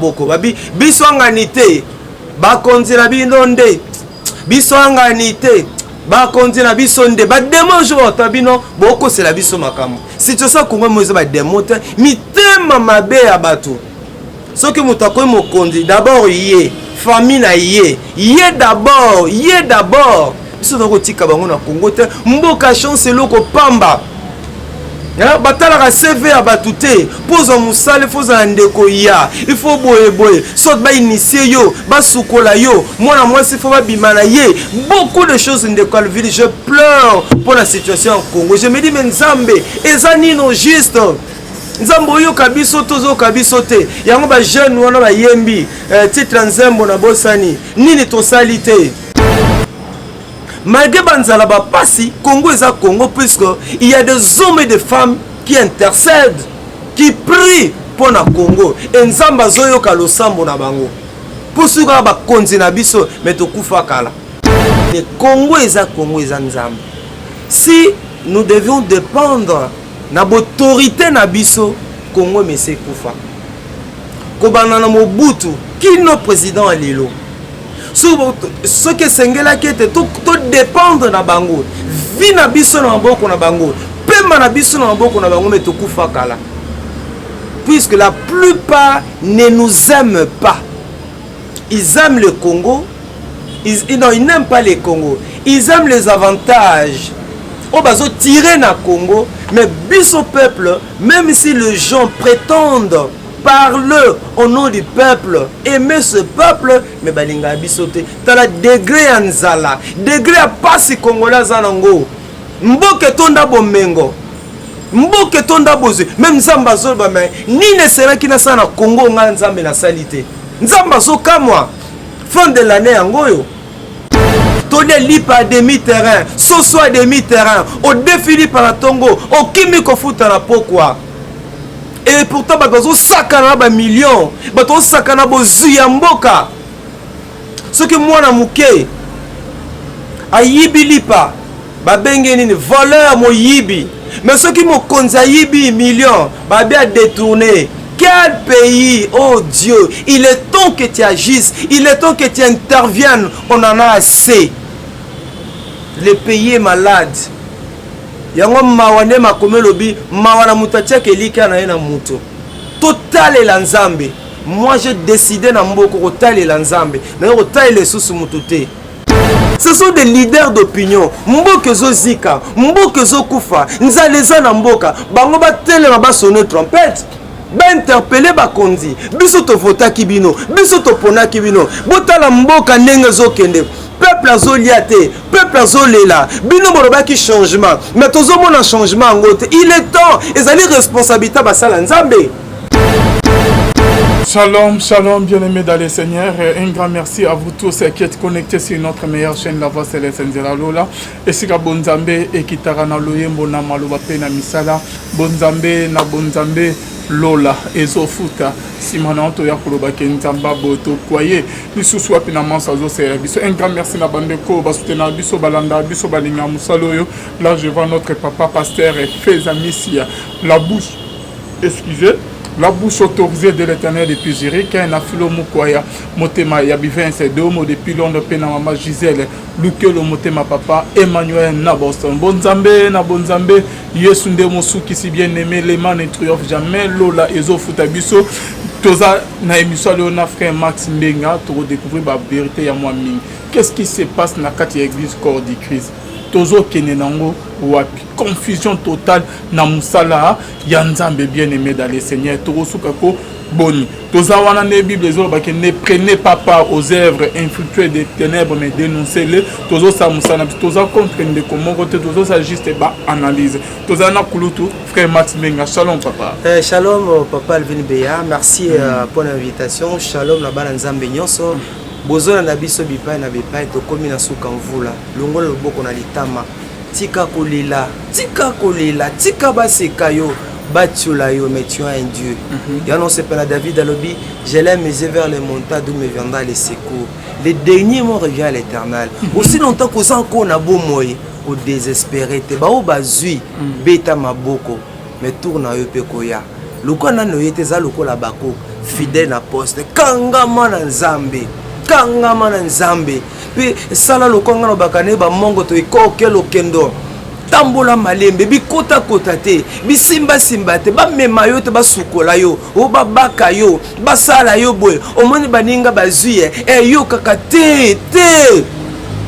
Boko babi biso angani te, bakonzi na bino nde biso angani te, bakonzi na biso nde bademo. Jour ata bino bokosela biso makambo, situation ya Kongo mo eza bademo te, mitema mabe ya bato. Soki moto akoyi mokonzi, d'abord ye famille na ye, ye d'abord, ye d'abord. Biso toza kotika bango na Kongo te. Mboka chance eloko pamba, batalaka CV ya bato te. Mpo ozwa mosala, ifo ozala ndeko ya, ifo boyeboye, soit bainitie yo, basukola yo, mwana mwasi fo babima na ye, beaucoup de choses. Ndeko Alville, je pleure mpo na situation ya Congo. Je me dis, mais Nzambe, eza nino juste? Nzambe, oyoka biso, tozoyoka biso te. Yango bajeune wana bayembi titre ya nzembo na bosani nini, tosali te malgré banzala, bapasi. Congo eza Congo puisque il y a des hommes et des femmes qui intercèdent, qui prient mpo na Congo, e Nzambe azoyoka losambo na bango. Mpo soki kaka bakonzi na biso, me tokufa kala. Mais Congo eza Congo, eza Nzambe. Si nous devions dépendre na baautorité na biso, Congo mese ekufa. Kobanda na Mobutu kino président ya lelo, soki esengelaki ete todépendre na bango, vie na biso na maboko na bango, pema na biso na maboko na bango, me tokufa kala, puisque la plupart ne nous aiment pas. Ils aiment le Congo, ils, non, ils n'aiment pas le Congo, ils aiment les avantages oyo bazotire na Congo. Mais biso peuple, même si les gens prétendent parler au nom du peuple, aimer ce peuple, mais balingaka biso te. Tala degré ya nzala, degré ya pasi congolais aza nango. Mboka etonda bomengo, mboka etonda bozwi, même Nzambe azoloba: me nini eselaki nasala na Congo? Ngai Nzambe nasali te. Nzambe azokamwa. Fin de l'année yango oyo, tolia lipa ya demi terrain, soso ya demi terrain, odefi lipa na ntongo, okimi kofuta na pokwa. Et pourtant bato bazosakana na bamillion, bato bazosakana bozwi ya mboka. Soki mwana moke ayibi lipa, babenge nini? Voleur, moyibi. Mais soki mokonzi ayibi million, babi adétourné. Quel pays? Oh Dieu, il est temps que tu agisses, il est temps que tu interviennes. On en a assez, le pays est malade. Yango mawa nde makomi elobi, mawa na moto atiaka elikya na ye na moto. Totalela Nzambe. Moi, j'ai décidé na mboka kotalela Nzambe, naye kotalela lisusu moto te. Ce sont des leaders d'opinion. Mboka ezozika, mboka ezokufa, nzala eza na mboka. Bango batelema, basonne trompette, bainterpeller bakonzi: biso tovotaki bino, biso toponaki bino, botala mboka ndenge ezokende, peuple azolia te, peuple azolela. Bino bolobaki changement, mais tozomona changement yango te. Il est temps, ezali responsabilité basala Nzambe. Shalom, shalom, bien-aimés dans le Seigneur. Un grand merci à vous tous qui êtes connectés sur notre meilleure chaîne, La Voix Céleste Nzela Lola. Esika bonzambe ekitaka na loyembo, na maloba pe na misala. Bonzambe na bonzambe, lola ezofuta. Nsima na toya kolobaki Nzambe boye, tokwaye lisusu wapi na manso azosalela biso. Un grand merci na bandeko basoutenaka biso, balandaka biso, balingaka mosala oyo. Là, je vois notre papa pasteur Feza Misia, la bouche, excusez, la bouche autorisée de l'Éternel depuis Zurich, na Filo Mukwaya, motema ya Bivince Domo depuis Londres, pe na mama Gisèle Lukelo, motema papa Emmanuel na Boston. Bonzambe na bonzambe, Yesu nde mosukisi. Bien aimé, le mal ne triomphe jamais. Lola ezofuta biso. Toza na émission leo na frère Max Mbenga, tokodécouvrir bavérité ya mwa mingi. Qu'est-ce qui se passe na kati ya église Corps du Christ? Tozokende nango wapi? Confusion totale na mosala ya Nzambe. Bien aimé dans le Seigneur, tokosuka ko boni? Toza wana nde Bible ezolobaki: ne prenez pas part aux œuvres infructueuses des ténèbres, mais dénoncez-les. Tozosala mosala na biso, toza contre ndeko moko te, tozosala juste baanalyse. Tozala na kulutu frère Max Mbenga. Shalom, papa. Shalom, papa Alvin Beya, merci pour l'invitation. Shalom na bana Nzambe nyonso bozolanda biso bipai na bipai. Tokómi na suka mvula. Longola loboko na litama, tika kolela, tika kolela, tika baseka yo, batiola yo, mais tu as un Dieu. Yango osepela. David alobi: je lève mes yeux vers les montagnes, d'où me viendra le secours? Le dernier mot revient à l'Éternel. Aussi longtemps koza encore na bomoi, kodésespérer te. Bao bazwi, beta maboko, mais tour na yo mpe koya. Lokola nano ye te, eza lokola bako. Fidèle na poste, kangama na Nzambe, kangama na Nzambe mpe sala lokola nga nalobaka na ye bamongo to ekoke lokendo tambola malembe, bikotakota te, bisimbasimba te, bamema yo te, basukola yo o babaka yo, basala yo boye, omoni baninga bazwi ye e yo kaka te te.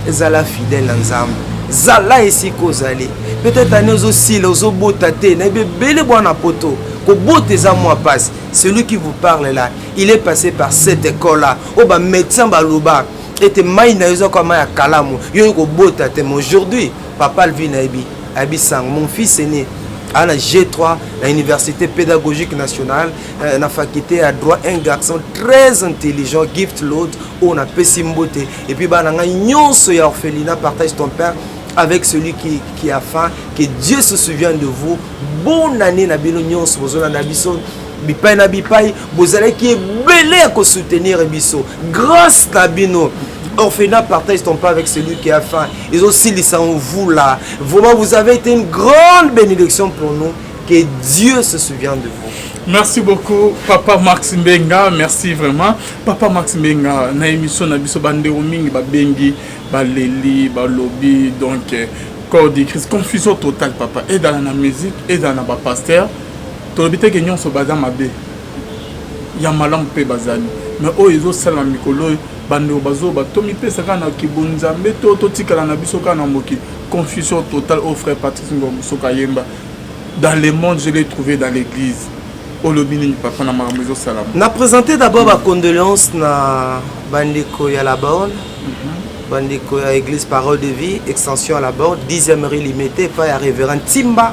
Ezala fidèle na Nzambe, zala esika ozali. Peut-être ane ozosila, ozobota te, nayebi ebele bwana poto kobota eza mwa pasi. Celui qui vous parle là, il est passé par cette école là oyo bamédecin baloba ete mai na yo eza kwa mai ya kalamu, yo oyo kobota te. Mais aujourd'hui papa Alvin ayebi, ayebi sango. Mon fils aîné à la G3 na Université pédagogique nationale, na faculté ya droit, un garçon très intelligent, Gift Load, oyo napesi mbote. Et puis bana ngai nyonso ya orphelinat Partage ton père avec celui qui a faim, que Dieu se souvienne de vous. Bonne année na bino nyonso bozolanda biso bipai na bipai, bozalaki ebele ya kosoutenir biso. Grâce na bino, orphelinat Partage ton pain avec celui qui a faim ezosilisa mvula. Vraiment, vous avez été une grande bénédiction pour nous. Que Dieu se souvienne de vous. Merci beaucoup, Papa Max Mbenga. Merci vraiment. Papa Max Mbenga, na émission na biso, bandeko mingi babengi, baleli, balobi, donc corps de Christ, confusion totale, papa. Et dans la musique, et dans la pasteur, tolobi te ke nyonso baza mabe, ya malamu mpe bazali, mais oyo ezosalama mikolo oyo, bandeko bazoba, tomipesa kaka na kibonzambe to totikala na biso kaka na mokili. Confusion totale. Oyo frère Patrice Ngombo ayemba, "Dans le monde, je l'ai trouvé dans l'église". Olobi nini, papa, na makambo ezosalama? Na présenter d'abord bacondoléance na bandeko ya La Borne, bandeko ya église Parole de Vie, extension à La Borne, 10e rue Limete, epai ya révérend Timba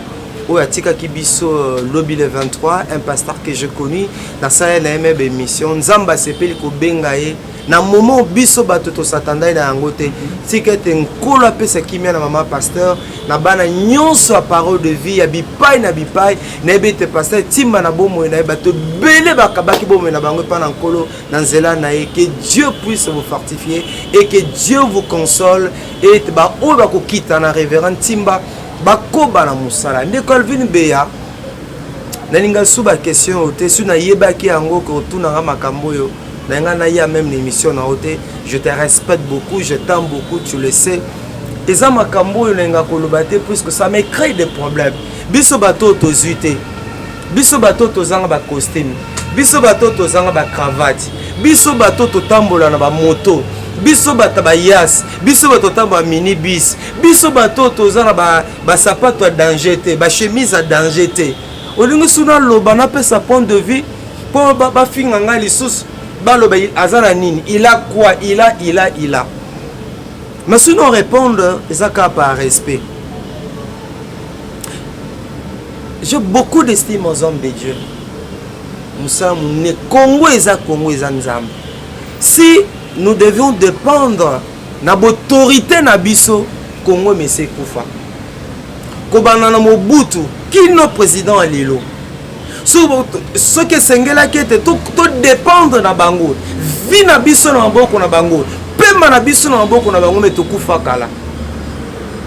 oyo atikaki biso lobi le 23, un pasteur que je connu, nasala na ye mebe émission. Nzambe asepeli kobenga ye na moment biso bato tosatandai na yango te. Tika ete Nkolo apesa kimia na mama pasteur, na bana nyonso ya Parole de Vie ya bipai na bipai. Nayebi ete pasteur Timba, na bomoi na ye, bato ebele bakabaki bomoi na bango epai na Nkolo na nzela na ye. Que Dieu puisse vous fortifier et que Dieu vous console, ete baoyo bakokita na révérend Timba bakoba na mosala. Ndeko Alvin Beya, nalinga su baquestion oyo te. Su nayebaki yango kotunanga makambo oyo na ngai, naya même na émission na yo te. Je te respecte beaucoup, je t'aime beaucoup, tu le sais. Eza makambo oyo nalinga koloba te puisque ça me crée des problèmes. Biso bato oyo tozwi te, biso bato oyo tozanga bacostume, biso bato oyo tozanga bacravate, biso bato oyo totambola na bamoto, biso bato baYass, biso bato totambola minibus, biso bato oyo toza na basapato ya danger te, bachemise ya danger te, olingi su naloba, napesa point de vue mpo bafinga ngai lisusu, baloba aza na nini, il a quoi, il a, il a, il a. Mais sinon répondre eza kaka par respect. J'ai beaucoup d'estime aux hommes de Dieu. Mosala monene. Congo eza Congo, eza Nzambe. Si nous devions dépendre na baautorité na biso, Congo mese ekufa. Kobanda na Mobutu kino président ya lelo, soki esengelaki ete todépendre na bango, vie na biso na maboko na bango, pema na biso na maboko na bango, me tokufa kala,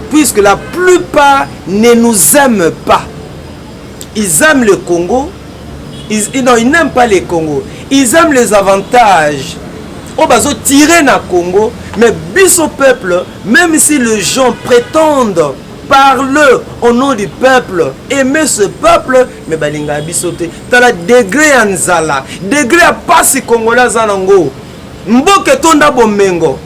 puisque la plupart ne nous aiment pas. Ils aiment le Congo, ils, non, ils n'aiment pas le Congo, ils aiment les avantages oyo bazotire na Congo. Mais biso peuple, même si les gens prétendent parler au nom du peuple, aimer ce peuple, mais balingaka biso te. Tala degré ya nzala, degré ya pasi congolais aza nango. Mboka etonda bomengo,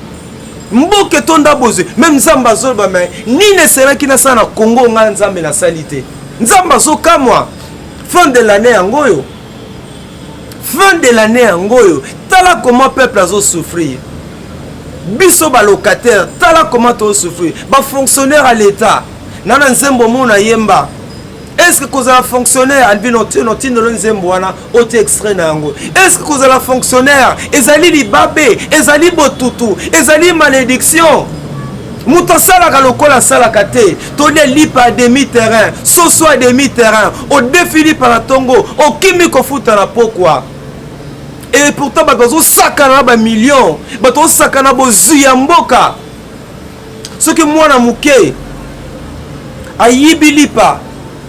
mboka etonda bozwi. Même Nzambe azoloba: "Me nini eselaki nasala na Congo? Ngai Nzambe nasali te." Nzambe azokamwa. Fin de l'année yango oyo, fin de l'année yango oyo, tala comment peuple azosouffrir. Biso balocataire, tala comment tozosouffrir. Bafonctionnaire à l'État, na na nzembo mona yemba, est ce que kozala fonctionnaire, Alvin, otindelo nzembo wana, oti extrait na yango, est ce que kozala fonctionnaire ezali libabe, ezali botutu, ezali malédiction? Moto asalaka lokola asalaka te. Tolia lipa ya demi terrain, soso ya demi terrain, odefi lipa na ntongo, okimi kofuta na pokwa. Et pourtant bato bazosakana na bamillion, bato bazosakana bozwi ya mboka. Soki mwana moke ayibi lipa,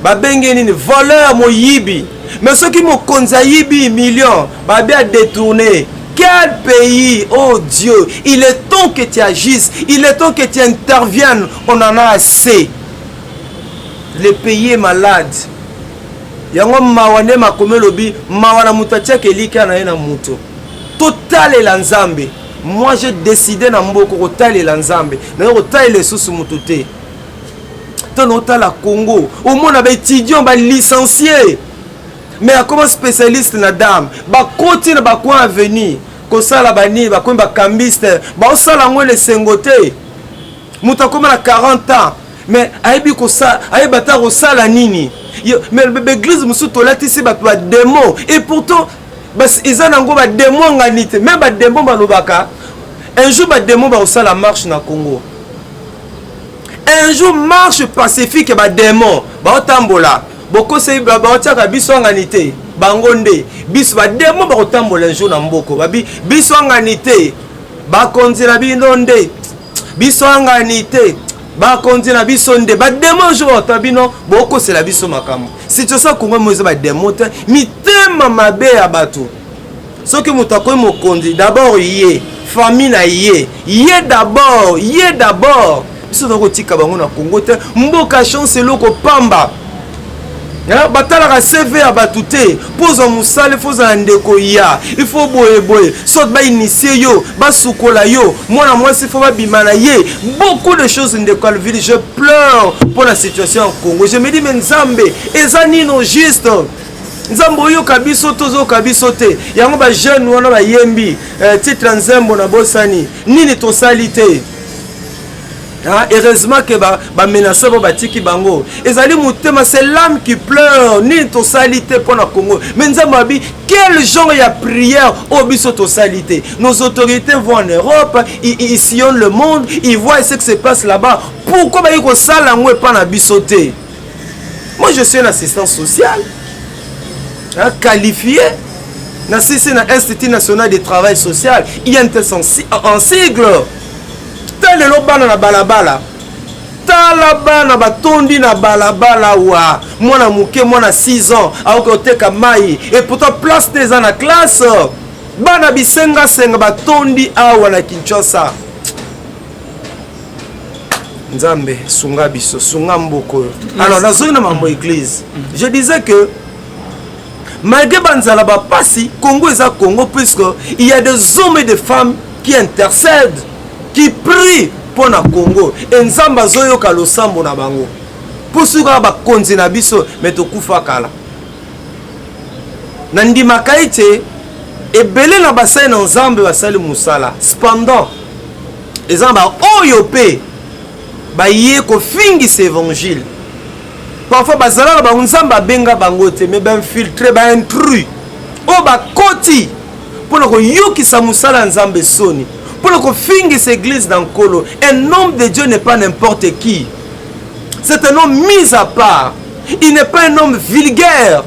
babenge nini? Voleur, moyibi. Mais soki mokonzi ayibi million, babi a détourné. Quel pays? Oh Dieu, il est temps que tu agisses, il est temps que tu interviennes. On en a assez. Le pays est malade. Yango mawa nde makomi elobi mawa na moto atiaka elikya na ye na moto. Totalela Nzambe. Moi, j'ai décidé na mboko kotalela Nzambe, naye kotalela lisusu moto te. Ntango otala Congo, omona baétudiant balicencie, mais akoma spécialiste na dame, bakoti na bacoin avenir kosala banini, bakomi bacambiste, baosala yango esengo te. Moto akoma na 40 ans, mais ayebi kosala, ayeba ata kosala nini. Mais baeglise mosusu tolatisi bato badémon, et pourtant eza nango badémon ngani te. Même badémon balobaka, un jour badémon bakosala marche na Congo, un jour marche pacifique. Badémon baotambola, bokosi, baotiaka biso angani te. Bango nde biso badémon bakotambola un jour na mboko, babi biso angani te, bakonzi na bino nde biso angani te, bakonzi na biso nde badémon. Jour baota bino, bokosela biso makambo. Situation ya Kongo mo eza badémon te, mitema mabe ya bato. Soki moto akomi mokonzi, d'abord ye, famille na ye, ye d'abord, ye d'abord. Biso toza kotika bango na Kongo te. Mboka chance eloko pamba, batalaka CV ya bato te. Mpo ozwa mosala, ifo ozala ndeko ya, ifo boyeboye, soit bainitie yo, basukola yo, mwana mwasi ifo babima na ye, beaucoup de choses. Ndeko Alville, je pleure mpo na situation ya Congo. Je me dis, mais Nzambe, eza nino juste? Nzambe, oyoka biso, tozoyoka biso te. Yango bajeune wana bayembi titre ya nzembo na bosani nini, tosali te. Heureusement ke bamenace ba batiki bango. Ezali motema, c'est l'âme qui pleure. Nini tosali te mpo na Congo? Mais Nzambe abi, quel genre ya prière oyo biso tosali te? Nos autorités vont en Europe, ils sillonnent le monde, ils voient ce qui se passe là-bas. Pourquoi bayi kosala yango epa na biso te? Moi, je suis un assistant social, hein, qualifié na sisi na Institut national de travail social, INTS en sigle. Ta lelo bana na balabala, tala bana batondi na balabala wa mwana moke, mwana 6 ans akoki koteka mai, et pourtant place te eza na classe. Bana bisengasenga batondi awa na Kinshasa. Nzambe, sunga biso, sunga mboka oyo. Alors nazongi na mambo église. Je disais que malgré banzala, bapasi, Congo eza Congo, puisque il y a des hommes et des femmes qui intercèdent, qui prient mpo na Congo, e Nzambe azoyoka losambo na bango. Mpo soki kaka bakonzi na biso, me tokufa kala. Nandimaka ete ebele na basali na Nzambe basali mosala, cependant eza na baoyo mpe baye kofingisa évangile. Parfois bazala na bango, Nzambe abenga bango te, mais bainfiltre, baintrus oyo bakoti mpona koyokisa mosala ya Nzambe soni, mpona kofingisa église na Nkolo. Un homme de Dieu n'est pas n'importe qui, c'est un homme mis à part. Il n'est pas un homme vulgaire,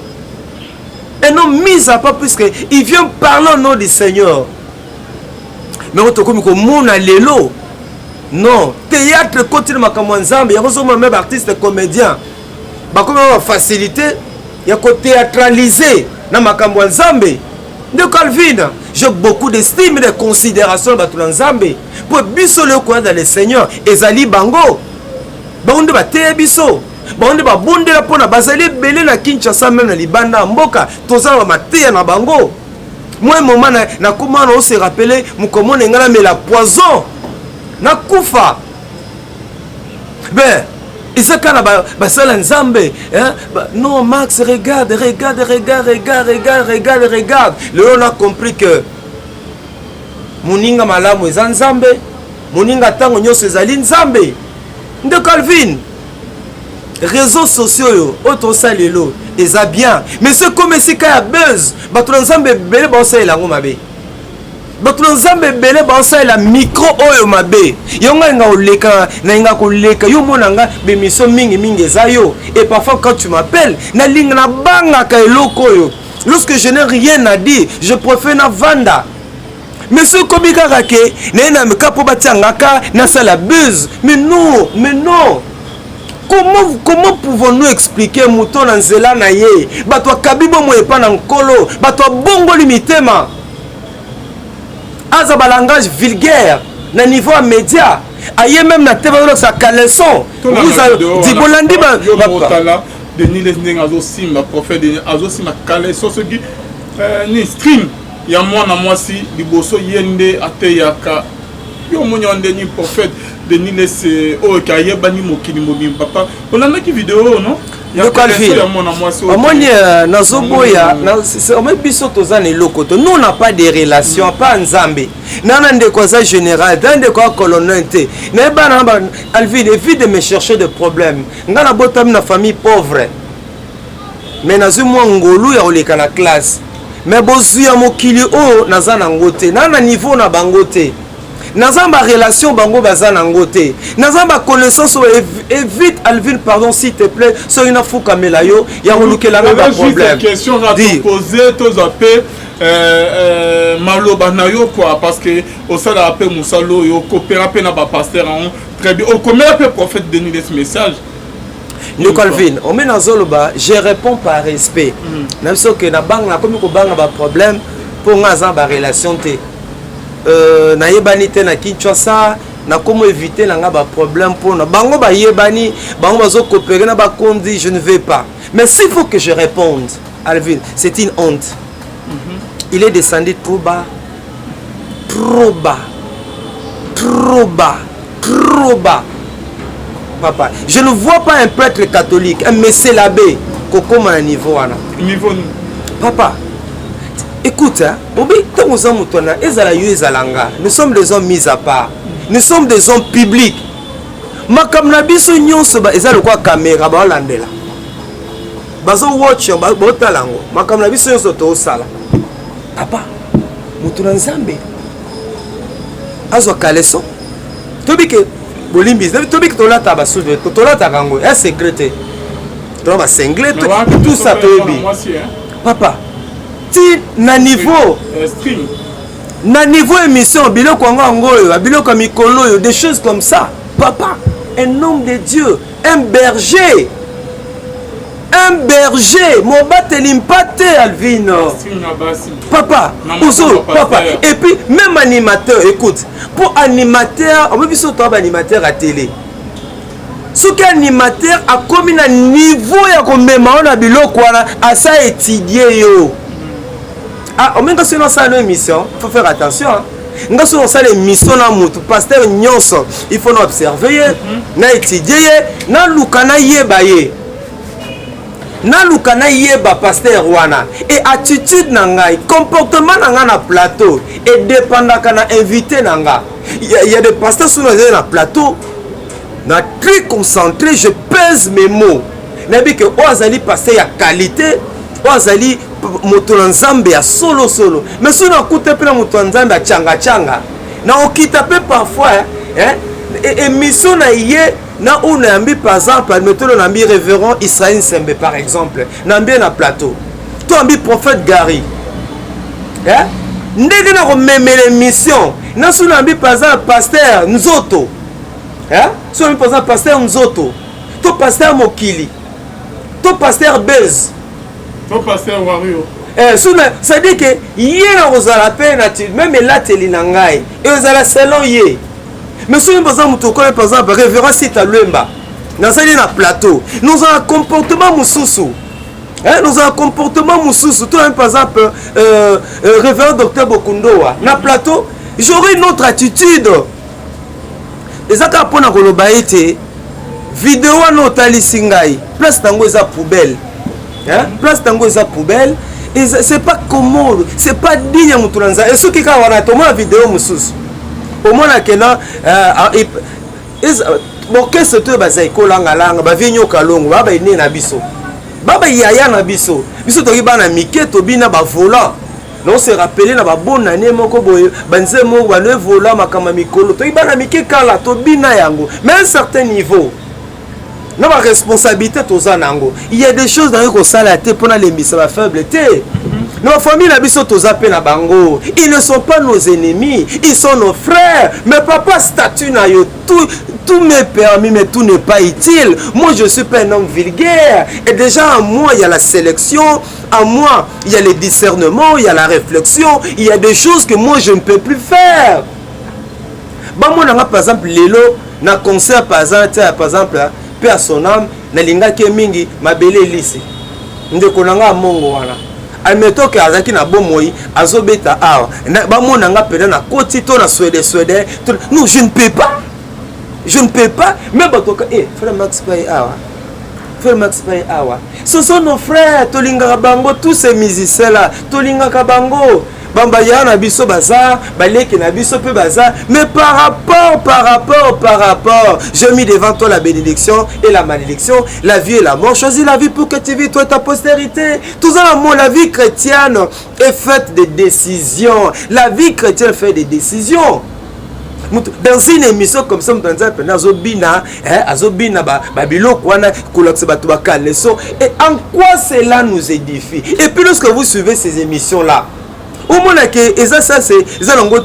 un homme mis à part, puisque il vient parler au nom du Seigneur. Mais oyo tokomi komona lelo, non, théâtre ekoti na makambo ya Nzambe. Yango ozomona même baartiste comédien bakomi na bafacilité ya kothéâtraliser na makambo ya Nzambe. Ndeko Alvin, j'ai beaucoup d'estime et de considération na bato na Nzambe, mpo biso lelo koya dans le Seigneur ezali bango. Bango nde bateya biso, bango nde babondela mpona. Bazali ebele na Kinshasa, même na libanda ya mboka, toza na bamateya na bango. Moi, moment nakoma na ose rappeler mokomona ngai namela poison, nakufa. Ben eza kaka basala Nzambe, hein? Non, Max, regarde, regarde, regarde, regarde, regarde, regarde, regarde. Lelo on a compris que moninga malamu eza Nzambe, moninga ntango nyonso ezali Nzambe. Ndeko Calvin, réseaux sociaux oyo oyo tosala lelo eza bien, mais soki komi esika ya buzz, bato na Nzambe ebele baosalela yango mabe. Bato na Nzambe ebele baosalela micro oyo mabe. Yango ngai nga koleka, nalinga koleka yo, mona nga bémission mingimingi eza yo. Et parfois, quand tu m'appelles, nalinga, nabangaka eloko oyo. Lorsque je n'ai rien à dire, je préfère navanda. Mais soki komi kaka ke naye na ka mpo batia nga ka nasala buzz, mais non, mais non. Comment pouvons-nous expliquer moto na nzela na ye, bato akabi bomoi epa na Nkolo, bato abongoli mitema, aza balangage vulgaire na niveau ya média, aye même na te bazolakisa caleçon? Bolandi. Otala Denis Lessie ndenge azosimba, prophète Denis azosimba caleçon, soki ni string ya mwana mwasi liboso ye nde ateyaka. Yo omoni wana ndeni prophète Denis Lessie oyo ke ayebani mokili mobimba. Papa, olandaki video oyo, no? Ya mwana mwasi. Omoni, nazoboya. Omoni, biso toza na eloko te. Nous, on n'a pas de relation pa Nzambe na ndeko aza général te, na ndeko ya colonel te. Nayeba na Alvin, évite de me chercher de problème. Nga nabotami na famille pauvre, mais nazwi mwa ngolu ya koleka na classe, mais bozwi ya mokili oyo naza nango te, na niveau na bango te, naza barelation bango baza nango te, naza baconnaissance oyo. Évite, Alvin, pardon, s'il te plaît. Soki nafukamela yo ya kolukelanga baproblème. Question pose, tozwa mpe maloba na yo quoi, parce que osalaka mpe mosala oyo, okopera mpe na bapasteur yango très bien, okomela mpe prophète Denis Lessie message. Ndeko Alvin, ome nazoloba, je réponds par respect na biso ke nabanga, nakomi kobanga baproblème mpo nga aza na barelation te. Nayebani te na Kinshasa, nakomi éviter na nga baproblème mpona bango bayebani, bango bazokopere na bakondi. Je ne vais pas, mais s'il faut que je réponde, Alvin, c'est une honte. Il est descendu trop bas, trop bas, trop bas, trop bas, papa. Je ne vois pas un prêtre catholique, un monsieur l'abbé, kokoma na niveau wana. Niveau? Papa, écoute, hein, obi ntango oza moto wana, ezala yo, ezala nga, nous sommes des hommes mis à part, nous sommes des hommes publics. Makambo na biso nyonso eza lokola caméra, baolandela, bazowatch, botala yango. Makambo na biso nyonso toosala, papa, moto na Nzambe azwa caleçon, toyebi ke bolimbisi, toyebi ke tolata basuve, tolataka yango ya secret te, tola basinglet, tout ça toyebi. Papa, ti na niveau émission, biloko yango oyo, biloko ya mikolo oyo, des choses comme ça. Papa, un homme de Dieu, un berger, un berger, mobateli mpate, Alvin, papa, ozo papa. Et puis même animateur, écoute, pour animateur, omo biso toa baanimateur ya télé, soki animateur akomi na niveau ya komema yo na biloko wana, asa étudie yo. Ah, omenga soki nasala no émission, faut faire attention, hein. Nga soki osala émission na motu, pasteur nyonso, il faut na observe ye, na étudie ye, naluka nayeba ye, naluka nayeba pasteur wana. E attitude na ngai, comportement na ngai na plateau edépendaka na invité na nga. Il y a des pasteurs, soki nazali na plateau, na très concentré, je pèse mes mots, nayebi ke oyo azali pasteur ya qualité, oyo azali moto na Nzambe ya solosolo. Mais soki nakuta mpe na moto ya Nzambe ya cangacanga, na okita mpe parfois, hein, émission na ye na oyo nayambi, par exemple, admettons nayambi révérend Israël Nsembe, par exemple, nayambi ye na plateau, to yambi prophète Gary, hein? Ndenge na komemela émission na so nayambi par exemple pasteur Nzoto, hein? So nayambi par exemple pasteur Nzoto to pasteur Mokili to pasteur Bez to pasteur Wario. So c'est-à-dire que ye na kozala mpe na même elateli na ngai ezala selon ye. Mais soki baza moto okola, par exemple révérend Sita Lwemba, nazali na plateau, nozala comportement mosusu, nozala comportement mosusu. To par exemple révérend docteur Bokundowa na plateau, j'aurai une autre attitude. Eza kaka mpona koloba ete video wana otalisi ngai, place nango eza poubelle, hein? Place nango eza poubelle, c'est pas commode, c'est pas digne ya motu na Nzambe. Soki kaka wana, tomona video mosusu, omonake na bokese to baza ekolangalanga, bavie nyoka longo, baa baine na biso, baa bayaya na biso. Biso toki bana mike, tobina bavolant, on se rappele na babonne année moko boye, banze moko bano evola, makambo ya mikolo, toki bana mike kala, tobina yango. Mais un certain niveau na baresponsabilité toza nango, il y a des choses nayoki kosala te mpona lembisa bafaible te. Na bafamille na biso toza mpe na bango, ils ne sont pas nos ennemis, ils sont nos frères. Mais papa, statut na yo, tout, Tout m'est permis, mais tout n'est pas utile. Moi, je suis pas un homme vulgaire. Et déjà, en moi, il y a la sélection. En moi, il y a le discernement, il y a la réflexion. Il y a des choses que moi, je ne peux plus faire. Bamona nga, par exemple, lelo na concert, par exemple, par exemple, paix à son âme, nalingaki ye mingi, mabele elisi. Ndeko na nga mongo wana. Admettons que azalaki na bomoi, azobeta awa. Bamona nga mpenza na koti to na swede swede. Non, je ne peux pas. Je ne peux pas. Mais bato, eh, frère Max Paye awa. Frère Max Paye awa. Ce sont nos frères, tolingaka bango, tous ces musiciens là, tolingaka bango. Bambaya na biso baza, baleki na biso pe baza, mais par rapport, je mis devant toi la bénédiction et la malédiction, la vie et la mort. Choisis la vie pour que tu vis, toi et ta postérité. Tout ça, la vie chrétienne est faite de décisions. La vie chrétienne fait des décisions. Dans une émission comme ça, moto nzambe mpenza azobina, azobina babiloko wana, kolakisa bato bakaleso. Et en quoi cela nous édifie? Et puis lorsque vous suivez ces émissions là, omonake eza ça, c'est eza nango,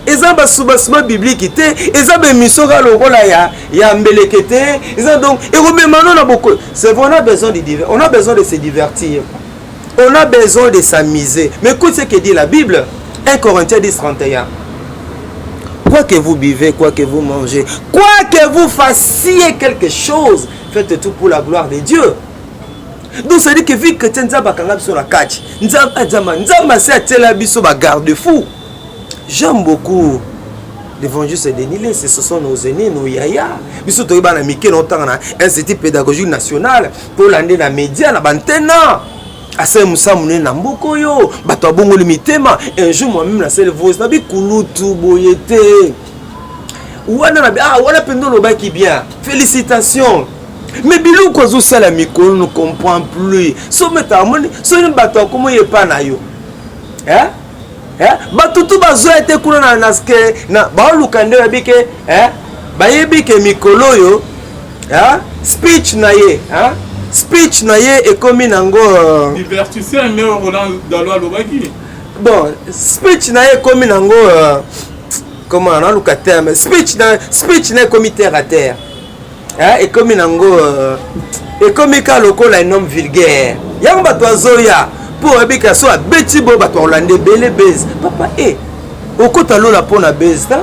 eza basubasuma biblique te, eza baémission kaka lokola ya mbeleke te. Eza donc ekomema no na boko. C'est vrai, on a besoin de se divertir, on a besoin de s'amuser, mais écoute ce que dit la Bible, 1 Corinthiens 10 31: quoi que vous buvez, quoi que vous mangez, quoi que vous fassiez quelque chose, faites tout pour la gloire de Dieu. Donc ça dit que vie chrétienne, Nzambe akanga biso na kati. Nzambe asi atiela biso bagarde fou. J'aime beaucoup l'évangile Denis Lessie. Ce sont nos aînés, nos yaya. Biso toyeba na mike na otanga na Institut pédagogique national, tolande na média na bantena. Asali mosala monene na mboka oyo, bato abongoli mitema. Un jour, moi-même, nasali voice na bikulutu boye te wana na ah, wana mpenza olobaki bien, félicitation. Mais biloko azosala mikolo, ne comprend plus. So meta amoni soki bato akomi epa na yo, eh? Eh? Bato tu bazoya te kuna na baoluka nde bayebi ke, eh? Bayebi ke mikolo oyo, eh? Speech na ye, eh? Speech na ye ekomi nango Divertisseur nde Roland Dalo alobaki. Bon, speech na ye ekomi nango, comment naluka terme, speech na ekomi terre à terre, eh? Ekomi nango, ekomi ka lokola un homme vulgaire. Yango bato azoya mpo oyebika so abeti boyo, bato bakolanda ebele base. Papa e okota lola mpo na base te,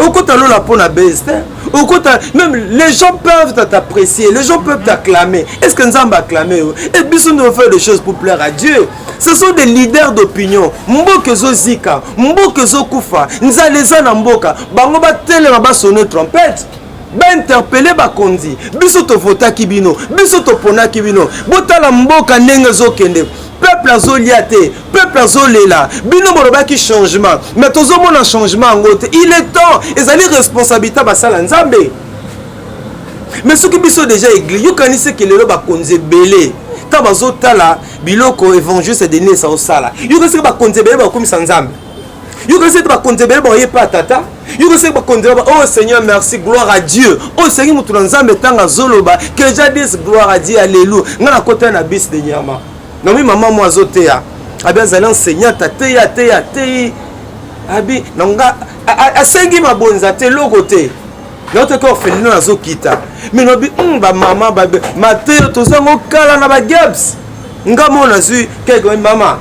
okota lola mpo na base te. Okota même, les gens peuvent t'apprécier, les gens peuvent t'acclamer. Est-ce que Nzambe acclamer yo? Et biso nous faire des choses pour plaire à Dieu. Ce sont des leaders d'opinion. Mboka ezozika, mboka ezokufa, nzala eza na mboka. Bango batelema, basonne trompette, bainterpeller bakonzi. Biso tovotaki bino, biso toponaki bino. Botala mboka ndenge ezokende, peuple azolia te, peuple azolela. Bino bolobaki changement, mais tozomona changement yango te. Il est temps, ezali responsabilité basala Nzambe. Mais soki biso déjà église yokanisi eke lelo bakonzi ebele, ntango bazotala biloko évangile Denis Lessie osala, yokanisi eke bakonzi ebele bakomisa Nzambe, yokanisi ete bakonzi ebele baoyepa tata, yokanisi eke bakonzi ebele, oh Seigneur merci, gloire à Dieu. Oyo esengi motu na Nzambe ntango azoloba que déjà dise gloire à Dieu, alelu. Ngai nakota na bus dernièrement, naomi mama mo azoteya, abi azali enseignante, ateyi, ateyi, ateyi, abi na nga asengi mabonza te, eloko te. Naotaki orphelinat, nazokita, me nabi bamama mateyo tozango kala na bagebs. Nga mo nazwi quelque mama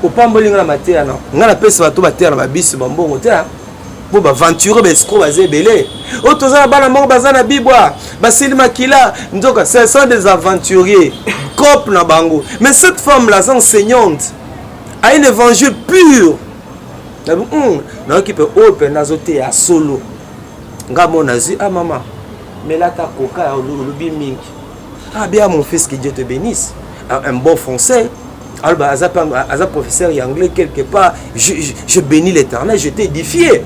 opamboli nga na mateya na nga. Napesa bato bateya na babisi bambongo te, mpo baventure, baescrocs baza ebele. Oyo toza na bana moko baza na bibwa, basili makila, nzoka ce sont des aventuriers, cope na bango. Mais cette femme là aza enseignante, a un évangile pur. Nayoki mpe oyo mpenza azoteya solo. Nga mo nazwi: ah mama, melata koka, olobi mingi. Ah bien, mon fils, que Dieu te bénisse. Un bon français, aloba aza, aza professeur ya anglais quelque part. Je bénis l'Éternel, je t'ai édifié.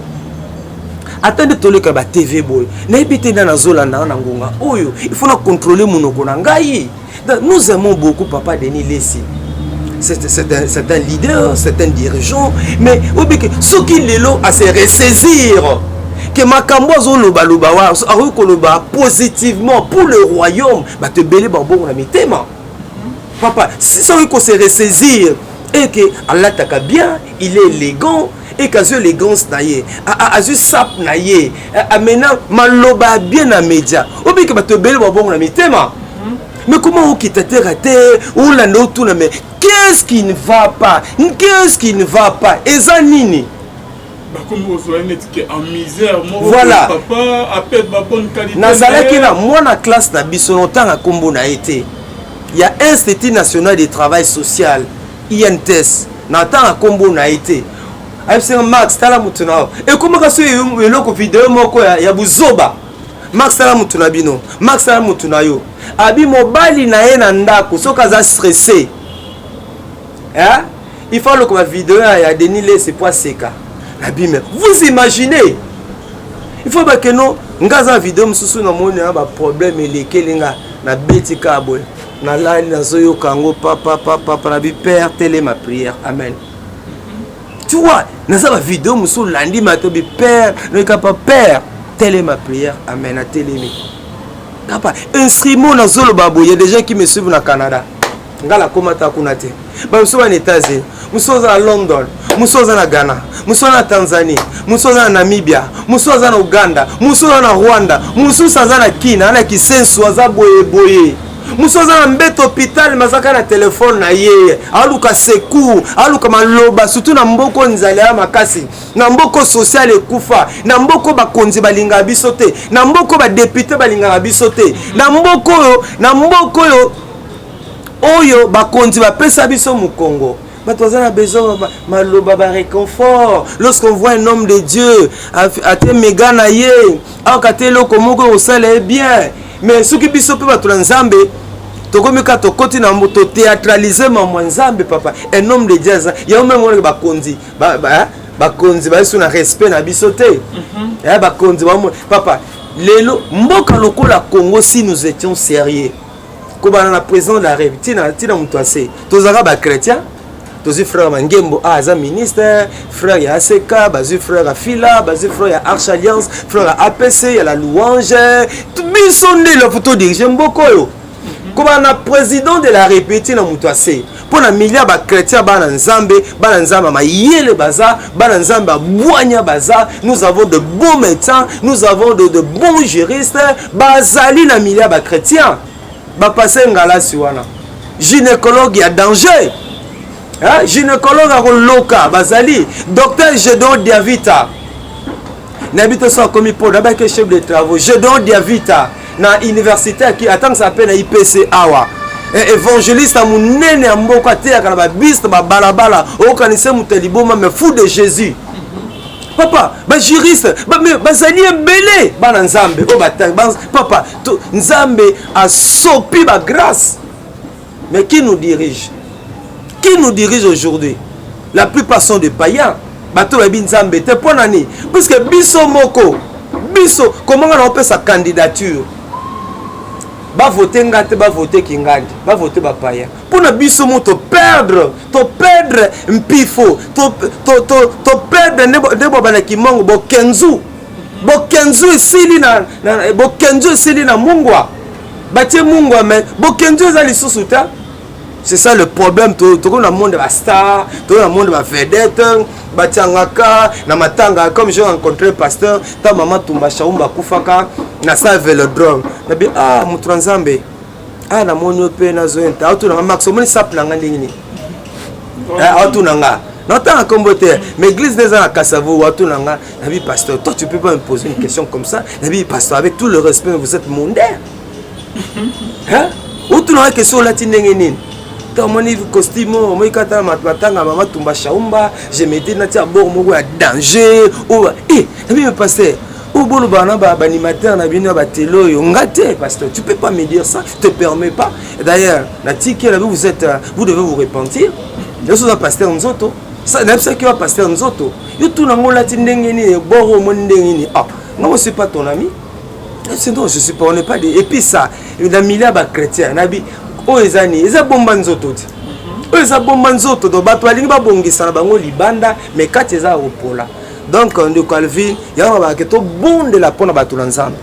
Ata nde toleka ba TV boye, nayebi te nde nazolanda na ngonga oyo. Il faut na contrôler monoko na ngai. Nous aimons beaucoup papa Denis Lessie, c'est un leader, c'est un dirigeant, mais obike soki lelo ase ressaisir ke makambo azolobaloba wa, akoki koloba positivement pour le royaume, bato ebele babongo na mitema. Papa, si soki kose ressaisir et que alataka bien, il est élégant. Eke azwi élégance na ye, azwi sap na ye, amena maloba ya bien na média, obike bato ebele babongo na mitema. Mais comment okita terre te, olanda, otuna: mais qu'est-ce qui ne va pas? Qu'est-ce qui ne va pas? Eza nini? Bakomi kozwa ye neti ke en misère moko. Voilà. Papa apesa babonne qualité. Nazalaki na mwana classe na biso, na otanga nkombo na ye te, ya Institut national de travail social, INTS, na ntanga nkombo na ye te. Ayebisinga: "Max, tala motu na yo." Ekomaka so eloko video moko ya buzoba. "Max, tala motu na bino. Max, tala motu na yo." Abi mobali na ye na ndako, soki aza stressé, eh? Il faut aloko bavideo ya Denis Lese po aseka. Nabi: mais vous imaginez, il faut bakeno nga aza na video mosusu, namoni na baproblème elekeli nga, nabeti kaka boye, nalali, nazoyoka yango papapapapa. Nabi: "Père, telema, prière, amen." Tu vois, naza bavideo mosusu, olandi matobi: "Père", noyeka pa: "Père, telema, prière, amen." Atelemi kapa instrument. Nazoloba boye, déjà qui me suivent na Canada, nga nakóma ta kuna te. Bamosusu bana États-Unis, mosusu aza na London, mosusu aza na Ghana, mosusu aza na Tanzanie, mosusu aza na Namibia, mosusu aza na Uganda, mosusu aza na Rwanda, mosusu aza na Kina, aza na Kisensu, aza boyeboye, mosusu aza na mbeto hôpital, mais azaka na telefone na ye, aluka secours, aluka maloba. Surtout na mboka nzala ya makasi, na mboka social ekufa, na mboka bakonzi balingaka biso te, na mboka badéputé balingaka biso te, na mboka oyo oyo bakonzi bapesa biso mokongo. Bato baza na besoin maloba baréconfort. Lorsqu'on voit un homme de Dieu ate mega na ye, aoka te eloko moko ekosala ye bien. Mais soki biso mpe bato na Nzambe tokomi kaka, tokoti na tothéâtralize mamwa Nzambe. Papa, un homme de Dieu aza yango meme moneke. Bakonzi bayesu na respect na biso te. Bakonzi, papa, lelo mboka lokola Congo, si nous étions sérieux, kobana na président de la République ntina moto ase, tozalaka bachrétien. Tozwi frère Mangembo, a aza ministre, frère ya ACK, bazwi frère ya Fila, bazwi frère ya Arche Alliance, frère ya APC, ya la Louange. Biso nde lofo todirige mboka oyo, kobana na président de la République ntina moto ase, mpo na milia bachrétien, bana Nzambe, bana Nzambe ya mayele baza, bana Nzambe ya bwanya baza. Nous avons de bons médecins, nous avons de bons juristes, bazali na milia bachrétien. Bapase ngalasi wana, gynécologue ya danger, hein? Gynécologue akoloka bazali, docteur Gédon Diavita, nayebi te so akomi mpo nabaki chef de travaux Gédon Diavita na université, atangisa mpe na IPC awa, évangéliste ya monene ya mboka, ateyaka na babiste, babalabala, okokanisa moto ya liboma, mais fou de Jésus. Papa, bajuriste bazali ebele, bana Nzambe oyo batangi. Papa, Nzambe asopi bagrâce. Mais qui nous dirige? Qui nous dirige aujourd'hui? La plupart sont des païens, bato bayebi Nzambe te. Mpo na nini? Puisque biso moko, biso komanga na opesa candidature, bavote nga te, bavote Kingandi, bavote bapaya. Mpona biso mo toperdre, toperdre mpifo, toperdre nde bobanaki mongo bokenzu. Bokenzu esili na bokenzu, esili na mungwa, batie mungwa, mais bokenzu eza lisusu te. C'est ça le problème. Tokomi na monde ya bastar, tokomi na monde ya bavedette. Batiangaka na matanga. Comme j'ai rencontré pasteur ta mama Tumba Shaumba, akufaka na sa vélodrome, nabi: "Ah, moto na Nzambe, ah, namoni yo mpe." Nazoyenta, aotunanga: "Max, omoni sape na nga ndenge nini?" Aotuna nga, naotanga nkombo te, mais église nde eza na Kasavu. Atuna nga, nabi: "Pasteur, toi, tu peux pas me poser une question comme ça." Nabi: "Pasteur, avec tout le respect, vous êtes mondain, hein? Otunanga question olati ndenge nini? To omoni costume, omoni kata matanga mama Tumba Shaumba, je me dis natia bord moko ya danger oyo." Eh, nabi: "Mais pasteur, oyo bolobaka na baanimateur na bino ya batele oyo, nga te. Pasteur, tu peux pas me dire ça, je te permets pas. D'ailleurs natiki." Nabi: "Vous êtes, vous devez vous repentir. Nyonso oza pasteur nzoto." Nayebisaki wa pasteur nzoto: "Yo tuna ngo olati ndenge nini, bord omoni ndenge nini? Ah, nga je suis pas ton ami. Sinon je suis pas, on n'est pas des." Et puis ça, na milieu ya bachrétien, nabi oyo eza nini? Eza bomba nzoto te, oyo eza bomba nzoto. Donc bato balingi babongisa na bango libanda, mais kati eza kopola. Donc ndeko Alvin, yango babake tobondela mpona bato na Nzambe,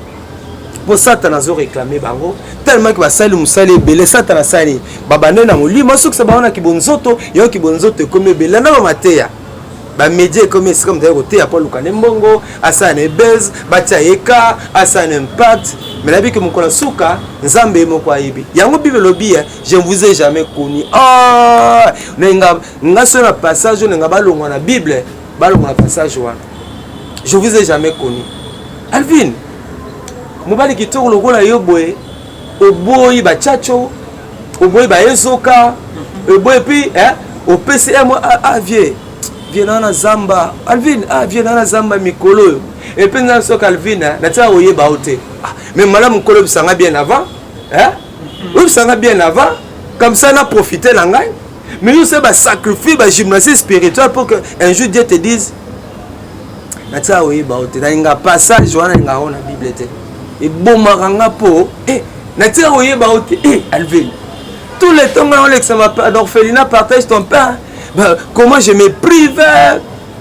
mpo Satana azoréclame bango tellement ke basali mosala ebele. Satana asali babande na molimo, asukisa bango na kibonzoto. Yango kibonzoto ekomi ebele na bamateya. Bamédia ekomi esika moto aye koteya mpo aluka nde mbongo, asala na buzz, batia ye ka asala na impact. Mais nayebi ke mokolo ya suka, Nzambe ye moko ayebi yango. Bible elobi: "Je ne vous ai jamais connu." Ah, nga nga so na passage oyo nga balongwa na Bible, balongwa na passage wana: "Je vous ai jamais connu." Alvin, mobali kitoko lokola yo boye, oboyi bachacho, oboyi baezoka, oboyi puis opesi ah, ah, vie vie na na zamba. Alvin, ah, vie na na zamba mikolo oyo epe nga soki Alvin natika koyeba yo te. Ah, mais malamu nkolo oyebisanga bien avant, oyebisanga bien avant, comme ça na profite na ngai. Mais yo se basacrifice, bagymnastique spirituelle, pour que un jour Dieu te dise: "Natika koyeba yo te." Nalinga passage wana, nalinga yango na Bible te, ebomaka nga mpo natika koyeba yo te. Alvin, tout le temps nga olekisa d'orphelinat, partage ton pain. Bah, comment je me prive,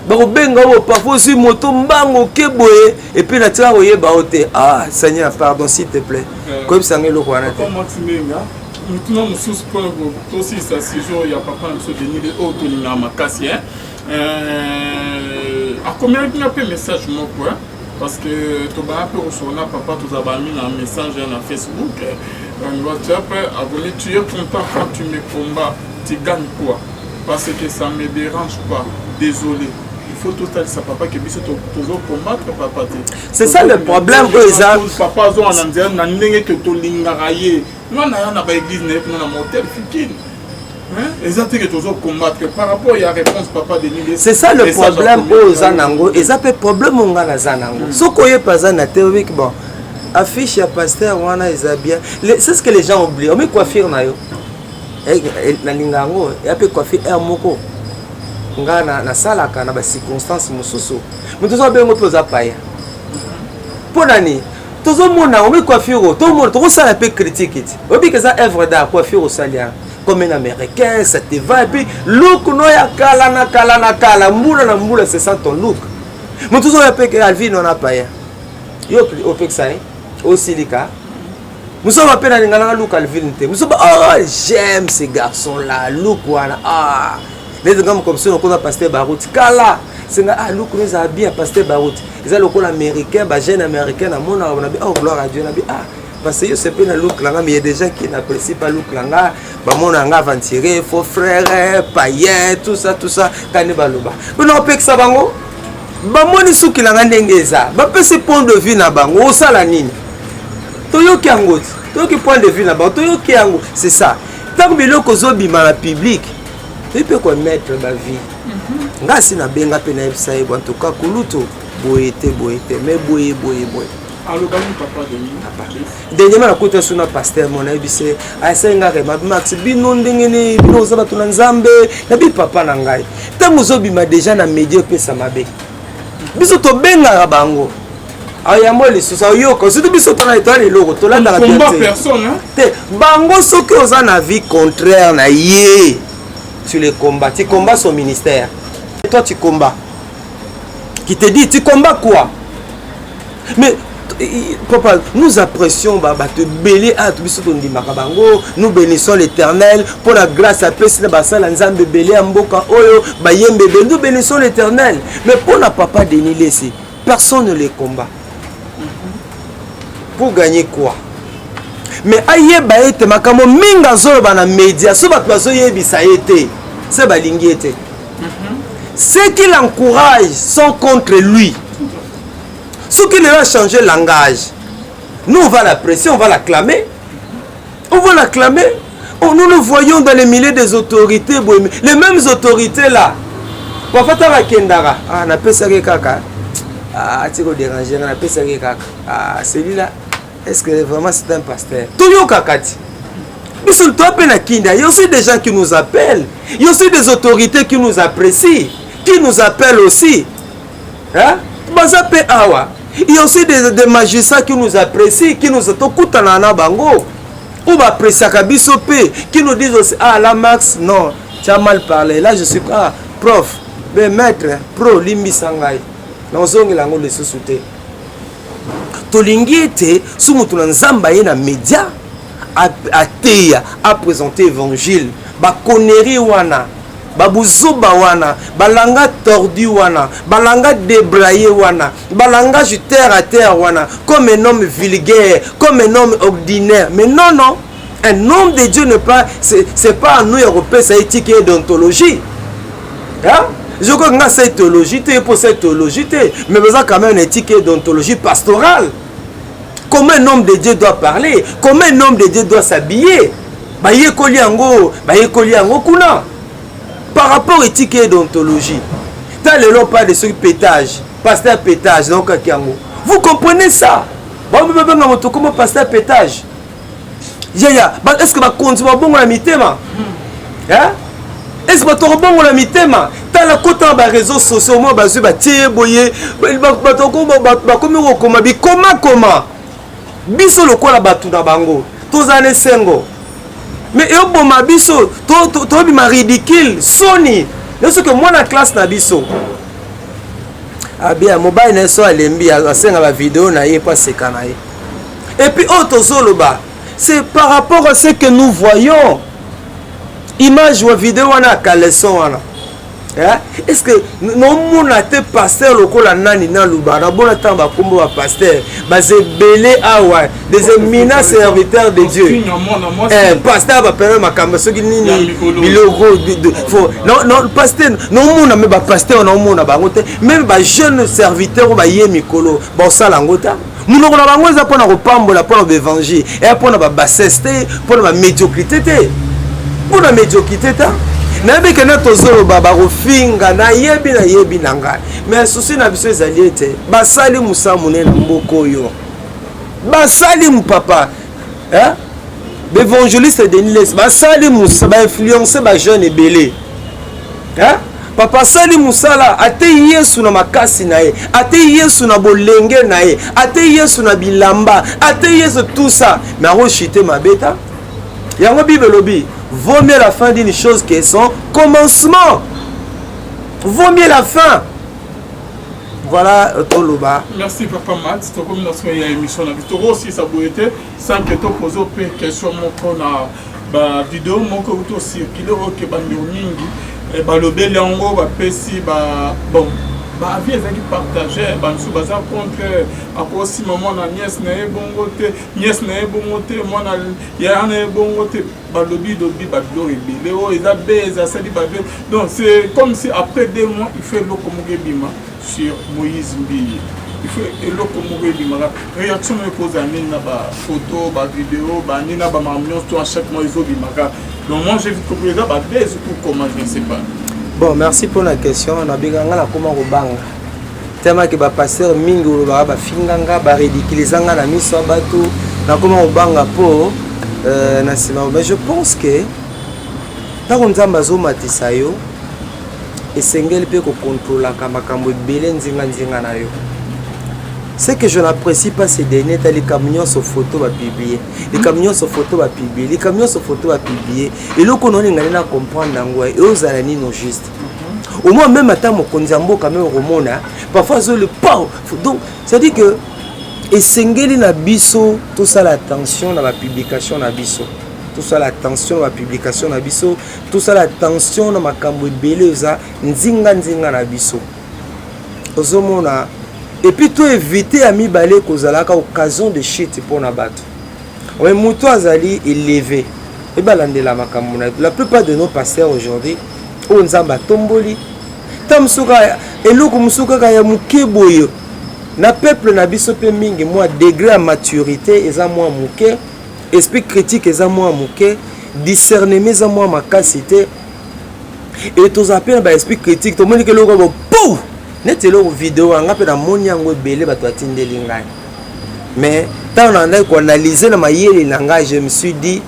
bakobenga oyo parfois ozwi moto mbango oke boye, et puis natika koyeba yo te. Ah Seigneur, pardon, s'il te plaît, koyebisanga eloko wana te. Motuna mosusu mpona tosilisa séjour ya papa na biso Denis oyo tolingaka makasi. Akomelaki nga mpe message moko, parce que tobaya mpe kosolola papa, tozala bami na message na Facebook, WhatsApp. Akomi: "Tu es content quand tu me combats, tu gagnes quoi? Parce que ça me dérange pas, désolé." Il faut totalisa papa ke biso tozocombattre papa te. C'est ça le problème oyo eza. Papa azonga na nzela na ndenge ke tolingaka ye. Nga na ya na baéglise na ye kuna na motel Fikine, eza te ke tozocombattre par rapport ya réponse papa Denis. C'est ça le problème oyo oza nango, eza mpe problème oyo nga naza nango. Soki oyepa aza na te, obiki bon, affiche ya pasteur wana eza bien. C'est ce que les gens oublient. Omi coiffure na yo, nalinga yango, eya mpe coiffure aire moko nga nasalaka na bacirconstance mosusu. Moto oza bengo mpe oza paya mpo nani? Tozomona omi coiffure, tomona, tokosala mpe critique ti obiki eza œuvre d'art. Coiffure osali yango comme un Américain, ça te va. Et puis look no ya kala na kala na kala, mbula na mbula, c'est ça ton look. Moto ozoya mpe ke Alvin wana paya, yo opekisa ye, osilika. Mosusu mpe nalinga nanga look Alvin te. Mosusu: "Oh, j'aime ce garçon là, look wana." Ah, neti nga mokomi so nakoza pasteur Baruti kala senga: "Ah, look no ezala bien, pasteur Baruti, eza lokola américain, bajeune américain." Namonaka na bi: "Oh, gloire à Dieu." Na bi: "Ah, parce que yo sepe na look nanga." Mais il y a des gens qui n'apprécient pas look nanga, bamona nga aventurier, faux frère, païen, tout ça, tout ça. Kani baloba mpona opekisa bango, bamoni suki nanga ndenge eza, bapesi point de vue na bango. Osala nini? Toyoki yango ti toyoki point de vue na bango, toyoki yango. C'est ça, ntango biloko ozobima na public, toyi mpe komettre bavie. Nga asi nabenga mpe nayebisa ye: "En tout cas kulutu, boye te, boye te, mais boye, boye, boye." Alobaki papa Denis. Dernièrement nakuta so na pasteur mo, nayebi se asali nga rema: "Max, bino ndenge nini? Bino oza bato na Nzambe." Nabi: "Papa na ngai, ntango ozobima déjà na média, opesa mabe." Biso tobengaka bango ayambo lisusu ayoka, surtout biso tona toya eloko tolandaka te bango. Soki oza na vie contraire na ye, tu le combats, tu combats son ministère. Et toi tu combats qui te dit tu combats quoi? Mais papa, nous apprécions bato ebele ato, biso tondimaka bango. Nous bénissons l'Éternel mpo na grâce apesi na basala Nzambe ebele ya mboka oyo, bayembe ebele. Nous bénissons l'Éternel. Mais mpo na papa Denis Lesi, personne ne le combat. Pour gagner quoi? Mais ayeba ete makambo mingi azoloba na média, so bato bazoyebisa ye te, se balingi ye te. Ceux qui l'encouragent sont contre lui. Soki lelo a changé langage, nous on va l'apprécier, on va l'acclamer, on va l'acclamer. Oh, nous le voyons dans les milieux des autorités, les mêmes autorités là. Parfois ntango akendaka: "Ah, napesaki kaka, ah, ti kodéranger nga, napesaki kaka. Ah, celui-là, est-ce que vraiment c'est un pasteur?" Toyokaka ti biso toa mpe na kinda. Il y a aussi des gens qui nous appellent, il y a aussi des autorités qui nous apprécient, qui nous appellent aussi, hein? Baza mpe awa. Il y a aussi des magistrats qui nous apprécient, qui nous tokutana na bango oyo baappréciaka biso mpe, qui nous disent aussi: "Ah la Max, non, tu as mal parlé là." Je suis: "Ah prof, be maître pro, limbisa ngai, nazongela yango lisusu te." Tolingi ete so moto na Nzambe aye na média, ateya, aprésente évangile, baconnerie wana. Babuzoba wana, balanga tordu wana, balanga débraillé wana, balangage terre à terre wana, comme un homme vulgaire, comme un homme ordinaire. Mais non, non, un homme de Dieu n'est pas, c'est pas à nous ya kopesa éthique et déontologie, hein? Je crois que nga c'est théologie te, pour cette théologie te, mais besoin quand même une éthique et déontologie pastorale. Comment un homme de Dieu doit parler, comment un homme de Dieu doit s'habiller, bayekoli yango, bayekoli yango kuna par rapport éthique et déontologie. Ta lelo pas de soki pétage, pasteur pétage, naokaki yango. Vous comprenez ça? Babenga moto koma pasteur pétage. Yaya, est ce que bakonzi babongola mitema, hein? Est ce que bato kobongola mitema? Tala, kota na baréseaux sociaux, mwa bazwi batie boye, bato bakomi kokoma bikomakoma. Biso lokola bato na bango tozala na esengo, mais eyoboma biso, tobima ridicule, soni. Soki mwana classe na biso abia mobali na ye so alembi, asenga bavideo na ye mpo aseka na ye. Et puis oyo tozoloba, c'est par rapport à ce que nous voyons, image wa video wana ya caleçon wana. Est ce que nomona te pasteur lokola nani naluba nabona ntango bakombo bapasteur baza ebele awa, des éminents serviteurs de Dieu, pasteur bapene makambo soki nini biloko. Non, pasteur nomona, me bapasteur naomona bango te. Même bajeune serviteur oyo baye mikolo baosala yango te. Monoko na bango eza mpona kopambola, mpona baévangile, eya mpona babassesse te, mpona bamédiocrité te, mpona médiocrité te. Nayebi kende tozoloba, bakofinga, nayebi, nayebi na ngai. Mais souci na biso ezali ete basali mosala monene na mboka oyo, basali papa baévangéliste Denis Lessie, basali bainfluence bajeune ebele. Papa asali mosala, ate Yesu na makasi na ye, ate Yesu na bolenge na ye, ate Yesu na bilamba, ate Yesu tout ça, mais akoshite mabe ta. Yango Bible elobi: vaut mieux la fin d'une chose que son commencement. Vaut mieux la fin. Voilà, toloba. Merci papa Mat. Tokomi na soki ya émission na biso, tokosisa boye te sans que topose mpe question moko na bavideo moko euti ocircule, oyo ke bandeko mingi balobeli yango, bapesi ba bon baavis ezalaki partage. Bamisusu baza contre, akosima mwana nièce na ye bongo te, nièce na ye bongo te, mwana yaya na ye bongo te. Balobi lobi babiloko ebele oyo eza bese asali babe. Donc c'est comme si après 2 mois, il faut eloko moko ebima sur Moïse Mbiye, il faut eloko moko ebimaka. Réaction moko ekozala nini na bafoto, bavideo, banini na bamakambo nyonso to à chaque mois ezobimaka? Donc moi, j'ai vite compris, eza babese ou comment, je ne sais pas. Bon, merci pour la question. Nabengaka nga, nakoma kobanga temake bapasteur mingi olobaka, bafinga nga, baridiculiza nga na miso ya bato. Nakoma kobanga mpo na nsima. Mais je pense que ntango Nzambe azomatisa yo, esengeli mpe kokontrolaka makambo ebele nzinga-nzinga na yo. Ce que je n'apprécie pas ces derniers temps, likambo nyonso photo bapublie, likambo nyonso photo bapublie, likambo nyonso photo bapublie. Eloko na olinga nde na comprendre yango, eozala nino juste au moins même ata mokonzi ya mboka me okomona parfois azoli pa. Donc c'est à dire que esengeli na biso tosala attention na bapublication na biso, tosala attention na bapublication na biso, tosala attention na makambo ebele eza nzinga-nzinga na biso ozomona. Et puis to éviter ya mibale kozalaka occasion de chute mpona bato. Mais moto azali élevé, ebalandela makambo na la plupart de nos pasteurs aujourd'hui oyo Nzambe atomboli, ta mosusu kaka eloko mosusu kaka ya moke boye na peuple na biso mpe mingi, mwa degré ya maturité eza mwa moke, esprit critique eza mwa moke, discernement eza mwa makasi te. E tozala mpe na baesprit critique, tomoni ke eloko bo po neti eloko video yanga mpe namoni yango ebele, bato batindeli ngai. Mais ntango na ndaki koanalyse na mayele na ngai, je me suis dit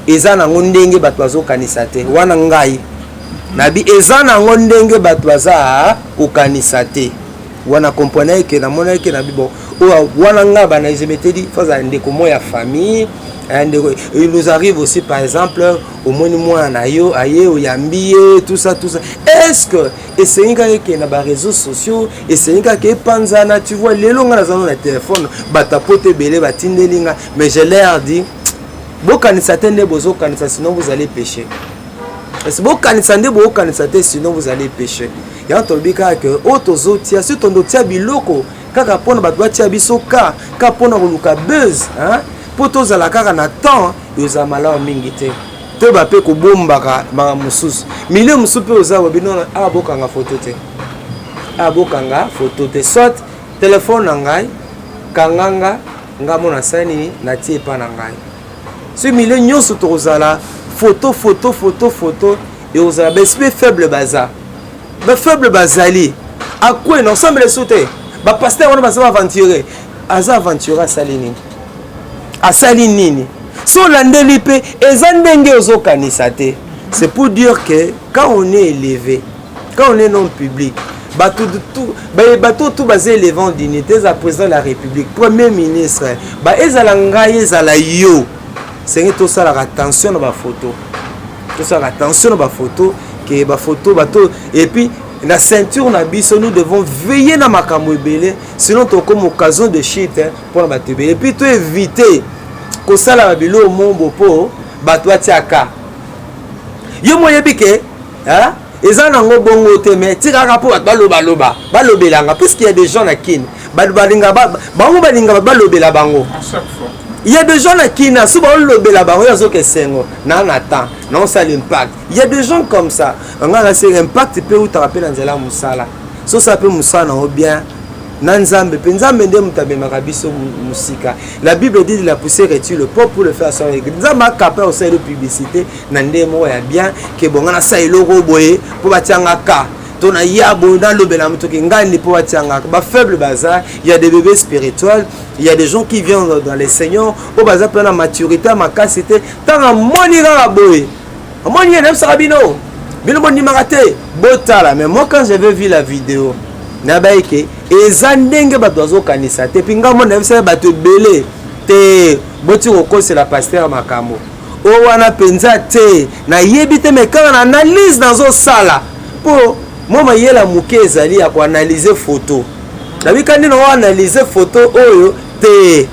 eza nango ndenge bato bazokanisa te. Wana ngai nabi eza nango ndenge bato baza kokanisa te. Wana comprenait ke namonaki ke nabi bon, oyo wana ngai bana, je m'étais dit faut azala ndeko moko ya famille, ndeko. Il nous arrive aussi, par exemple, omoni mwana na yo aye, oyambi ye, tout ça, tout ça. Est ce que esengi kaka ekende na baréseaux sociaux, esengi kaka epanzana? Tu vois, lelo ngai naza na telefone, bato apoto ebele batindeli nga, mais je leur dis: bokanisa te nde bozokanisa, sinon vous allez pécher. Parce bokanisa nde bokanisa te, sinon vous allez pécher. Yango tolobi kaka ke oyo tozotia, soki tondotia biloko kaka mpona bato batia biso ka ka mpona koluka buzz, mpo tozala kaka na temps, ezala malamu mingi te. Toyeba mpe kobombaka makambo mosusu. Milieu mosusu mpe oza bobi nono, awa bokanga foto te, awa bokanga foto te, soit telefone na ngai kanganga nga mo nasali nini, natie epa na ngai. So milieu nyonso tokozala photo, photo, photo, photo, ekozala baesprit faible. Baza bafaible, bazali akwe na osambela esu te. Bapasteur wana baza baaventurier. Aza aventurier, asali nini? Asali nini? So olandeli mpe eza ndenge ozokanisa te. C'est pour dire que quand on est élevé, quand on est homme public, bato tu baza élevé en dignité. Eza président de la République, premier ministre, ba ezala ngai, ezala yo, senge tosalaka attention na bafoto, tosalaka attention na bafoto, ke bafoto bato et puis na ceinture na biso, nous devons veiller na makambo ebele, sinon tokoma occasion de chute mpona bato ebele. Et puis toévite kosala babiloko mombo mpo bato batiaka yo mo oyebi ke eza nango bongo te, mais tikaka mpo bato balobaloba, balobelanga, puisqu'il y a des gens na Kini balinga bango, balinga bato balobela bango. Il y a des gens na Kini so balobela bango, yo azoka esengo na temps naosala impact. Il y a des gens comme ça. Nga naseka impact mpe eutaka mpe na nzela ya mosala. So osala mpe mosala nango bien na Nzambe, mpe Nzambe nde moto amemaka biso mosika. La Bible dit: "La poussière retire le propre pour le faire son église." Nzambe akapa osala publicité na ndenge moko ya bien ke bonga nasala eloko boye mpo batianga ka to na ya boye, nalobela motoki ngandi mpo batianga. Bafaible baza, il y a des bébés spirituels, il y a des gens qui viennent dans les seigneurs oyo baza mpe na maturité ya makasi te. Ntango amoni kaka boye, amoni ye, nayebisaka bino, bino bondimaka te, botala. Mais moi, quand j'avais vu la vidéo, nayebi ke eza ndenge bato bazokanisa te. Mpi ngai mo nayebisaka bato ebele te, boti kokosela pasteur makambo oyo wana mpenza te. Nayebi te, me kaka na analyse nazosala, mpo mwa mayela moke ezali ya koanalyse photo. Nabika nde nango analyse photo oyo te,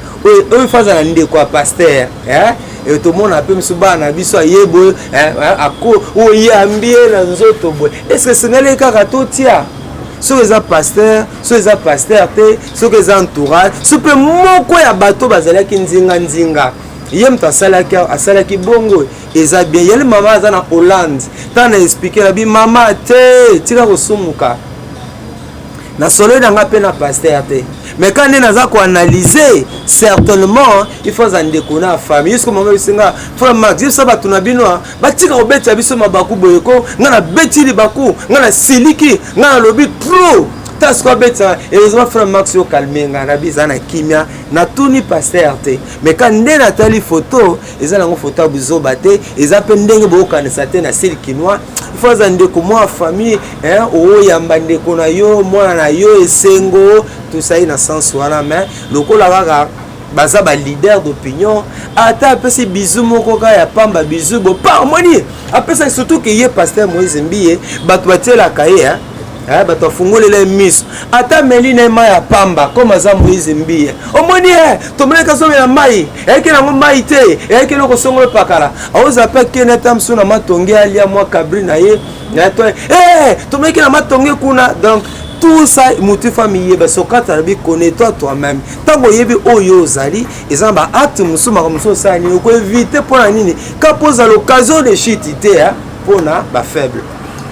oyo faza na ndeko ya pasteur. Tomona mpe miso bana na biso aye boye, oyambi ye na nzoto boye. Est-ce esengeli kaka totia soki eza pasteur, soki eza pasteur te, soki eza entourage, so mpe moko ya bato bazalaki nzinga-nzinga, ye moto asalaki, asalaki bongo, eza bien. Yali mama aza na Hollande, ntango na expliquer na bi mama te, tika kosumuka na solo na nga mpe na pasteur te, mais quand nde naza koanalyse, certainement il faut aza ndeko na famille. Jusque mama bisinga, frère Max, yebisa bato na bino batika kobetisa biso mabaku boye ko. Nga nabeti libaku, nga nasiliki, nga nalobi trop ta siko abetisa. Heureusement, frère Max, yo calme nga na bi eza na kimia. Natuni pasteur te, mais ka nde natali photo, eza nango photo ya buzoba te, eza mpe ndenge boyokanisa te na style kinois. Il faut aza ndeko mwa famille, oyamba ndeko na yo, mwana na yo, esengo tosali na sens wana. Mais lokola kaka baza baleader d'opinion, ata apesi bizu moko kaka ya pamba, bizu bo pa omoni apesaki, surtout ke ye pasteur Moïse Mbiye, bato batielaka ye, bato afungolela ye miso. Ata ameli na ye mai ya pamba, comme aza Moïse Mbiye, omoni ye, tomonaki azomela mai, eyaki nango mai te, eyaki eloko songolo pakala. Aoza mpe akende ata mosusu na matonge, alia mwa kabri na ye, tomonaki na matonge kuna. Donc tout ça, motu fami yeba. Socrate alobi: "Connais-toi toi-même." Ntango oyebi oyo ozali, eza na baacte mosusu, makambo mosusu osala nini, okoévite. Mpona nini? Ka mpo ozala occasion de chute te mpona bafaible.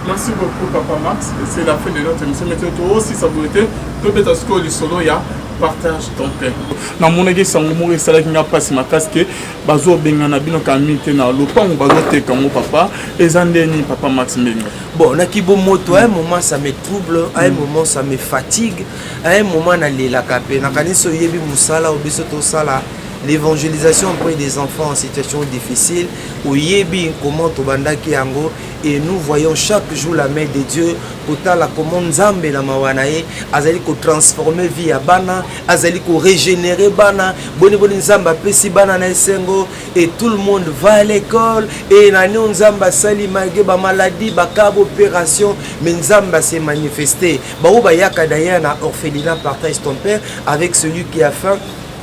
Merci beaucoup, Papa Max. C'est la fin de notre émission. Maintenant, aussi, ça vous était peut-être ce que le solo ya Partage ton pain. Namonaki sango moko esalaki nga mpasi makasi ke bazobengana bino kami te na lopango, bazoteka yango. Papa, eza ndeni, papa Max Mbenga? Bon, na kibomoto, à un moment ça me trouble, à un moment ça me fatigue, à un moment nalelaka mpe. Nakanisi oyebi mosala oyo biso tosala, l'évangélisation auprès des enfants en situation difficile. Oyebi comment tobandaki yango, et nous voyons chaque jour la main de Dieu, kotala comment Nzambe na mawa na ye azali kotransforme vie ya bana, azali korégénérer bana. Boni boni Nzambe apesi bana na esengo, et tout le monde va à l'école. Et nani oyo Nzambe asali malgré bamaladie, bakaba opération, mais Nzambe ase manifesté. Bango bayaka d'ailleurs na orphelinat Partage ton pain avec celui qui a faim,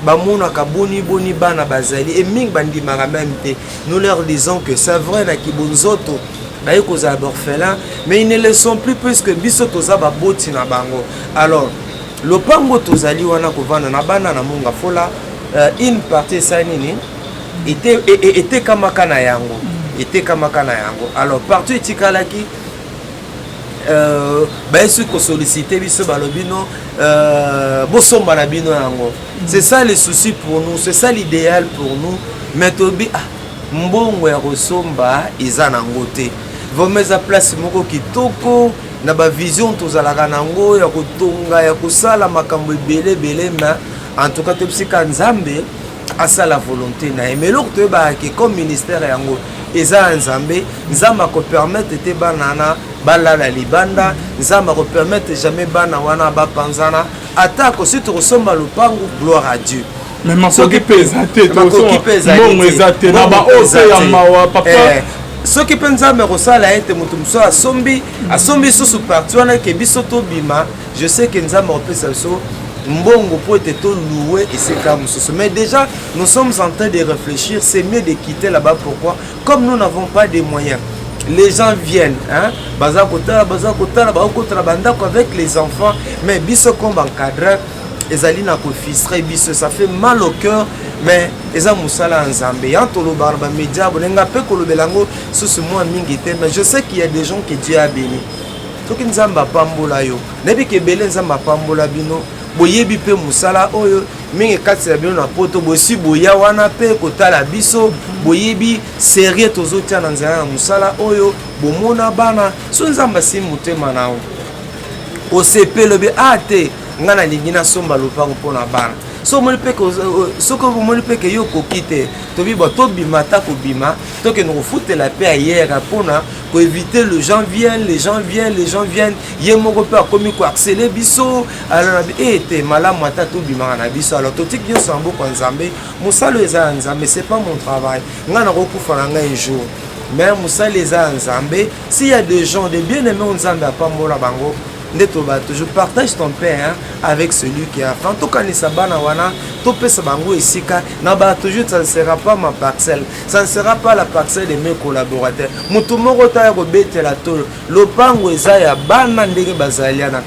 bamonaka boni boni bana bazali e mingi bandimaka même te. Nous leur disons que c'est vrai, na kibonzoto Baye kozala baorphelin, mais ils ne le sont plus puisque biso toza baboti na bango. Alors lopango tozali wana kovanda na bana na Monga Fola, une partie esali nini, etekamaka na yango, etekamaka na yango. Alors partie etikalaki, baye soki kosollicite biso, balobi no, bosomba na bino yango. C'est ça le souci pour nous, c'est ça l'idéal pour nous, mais tobi, ah, mbongo ya kosomba eza nango te. Vraiment eza place moko kitoko na bavision tozalaka nango ya kotonga, ya kosala makambo ebele ebele. Mais en tout cas tobisika Nzambe asala volonté na ye. Mais eloko toyebaka ke comme ministère yango eza ya Nzambe, Nzambe akopermettre te bana wana balala libanda. Nzambe akopermettre jamais bana wana bapanzana. Atako soki tokosomba lopangu, gloire à Dieu. Mais makoki mpe eza te. Makoki mpe ezali. Mbongo eza te na baoyo mpe ya mawa, papa. Soki mpe Nzambe akosala ete moto mosusu asombi, asombi susu partie wana ke biso tobima, je sais ke Nzambe akopesa biso mbongo mpo ete tolouer esika mosusu. Mais déjà nous sommes en train de réfléchir, c'est mieux de quitter là-bas. Pourquoi? Comme nous n'avons pas de moyens, les gens viennent, hein, baza kotala, baza kotala, bakotala bandako avec les enfants, mais biso comme encadreur ezali na kofrustrer biso, ça fait mal au cœur. Mais eza mosala ya Nzambe. Ya tolobaka na bamédia bolenga mpe kolobela yango susu mwa mingi te, mais je sais qu'il y a des gens que Dieu a béni. Soki Nzambe apambola yo, nayebi ke ebele Nzambe apambola bino, boyebi mpe mosala oyo mingi kati na bino na Poto, bosi boya wana mpe kotala biso, boyebi sérieux tozotia na nzela na mosala oyo. Bomona bana so Nzambe asimbi motema na yo, osepeli, obi a te, ngai nalingi nasomba lopango mpona bana. So omoni mpe, soki omoni mpe ke yo okoki te, tobi bo tobima, ata kobima tokende kofutela mpe ayere mpona koéviter les gens viennent, les gens viennent, les gens viennent. Ye moko mpe akomi koharceler biso. Alors na bi te, malamu ata tobimaka na biso. Alors totiki nyonso na mboka ya Nzambe. Mosala oyo eza ya Nzambe, c'est pas mon travail. Ngai nakokufa na ngai un jour, mais mosala eza ya Nzambe. S'il y a des gens de bien aimé, Nzambe apambola bango. Nde toba toujours: partage ton pain, hein, avec celui qui a faim. Tokanisa bana wana, topesa bango esika na ba toujours. Ça ne sera pas ma parcelle, ça ne sera pas la parcelle de mes collaborateurs. Motu moko taya kobetela tolo, lopango eza ya bana ndenge bazali wana.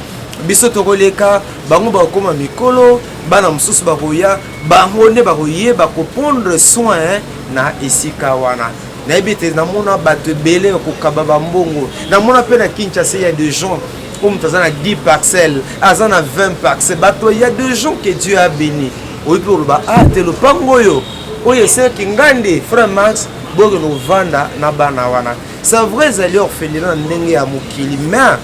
Biso tokoleka, bango bakokóma mikolo, bana mosusu bakoya, bango nde bakoyeba koprendre soin na esika wana. Nayebi ete namona bato ebele bakokaba bambongo. Namona mpe na Kinshasa ya des gens oyo moto aza na 10 parcelles, aza na 20 parcelles. Bato ya des gens que Dieu a béni, oyi mpe koloba a te, lopango oyo oyo eselaki ngai nde frère Max, bokende kovanda na bana wana. C'est vrai, ezali orphelinat na ndenge ya mokili, mais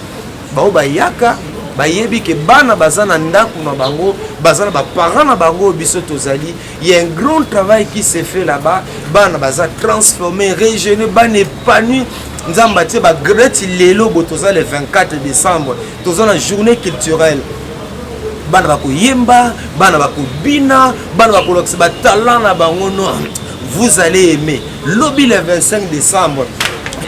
bao bayaka bayebi ke bana baza na ndako na bango, baza na baparent na bango. Biso tozali, il y a un grand travail qui se fait là-bas. Bana baza transformé, régénéré, bana épanoui. Nzambe atie bagreti. Lelo bo toza le 24 décembre, toza na journée culturelle. Bana bakoyemba, bana bakobina, bana bakolakisa batalent na bango. Non, vous allez aimer. Lobi le 25 décembre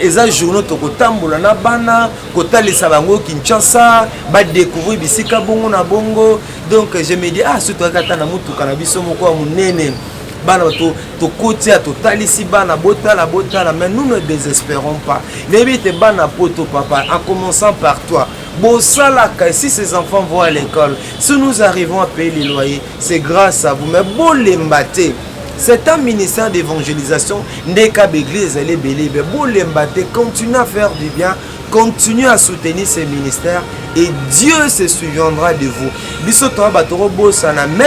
eza journée tokotambola na bana, kotalisa bango Kinshasa, badécouvrir bisika bongo na bongo. Donc je me dis, ah, soki toyaki ata na motuka na biso moko ya monene, bana tokotia, totalisi bana, botala, botala. Mais nous ne désespérons pas. Nayebi ete bana Poto, papa, en commençant par toi, bosalaka. Si ces enfants vont à l'école, si nous arrivons à payer les loyers, c'est grâce à vous. Mais bolemba te, c'est un ministère d'évangélisation. Ndeka baeglise ezali ebele ebe, bolemba te, continue à faire du bien, continue à soutenir ces ministères et Dieu se souviendra de vous. Biso toya bato kobosana, mais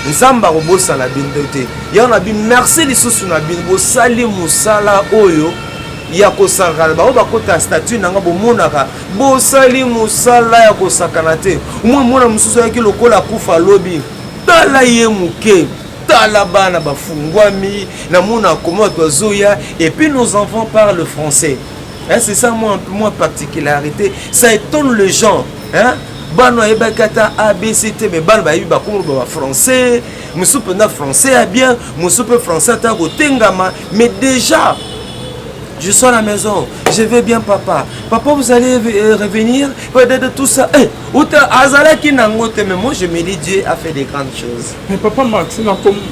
Nzambe akobosana bino te. Yango na bino, merci lisusu na bino, bosali mosala oyo ya kosakana. Bango bakota statut na nga, bomonaka bosali mosala ya kosakana te. Omoi mwana mosusu ayaki lokola akufa alobi, tala ye moke, tala bana bafungwami. Namona koma bato bazoya et puis nos enfants parlent français, hein, c'est ça moi un peu moins particularité, ça étonne les gens, hein? Bana ayebaki ata ABC te, mais bana bayebi, bakoloba bafrançais. Mosusu mpenza français ya bien, mosusu mpe français ata kotengama. Mais déjà je suis à la maison, Je vais bien, papa. Papa, vous allez revenir? Peut-être tout ça. Eh, azalaki nango te, mais moi je me dis, Dieu a fait des grandes choses. Mais papa Max,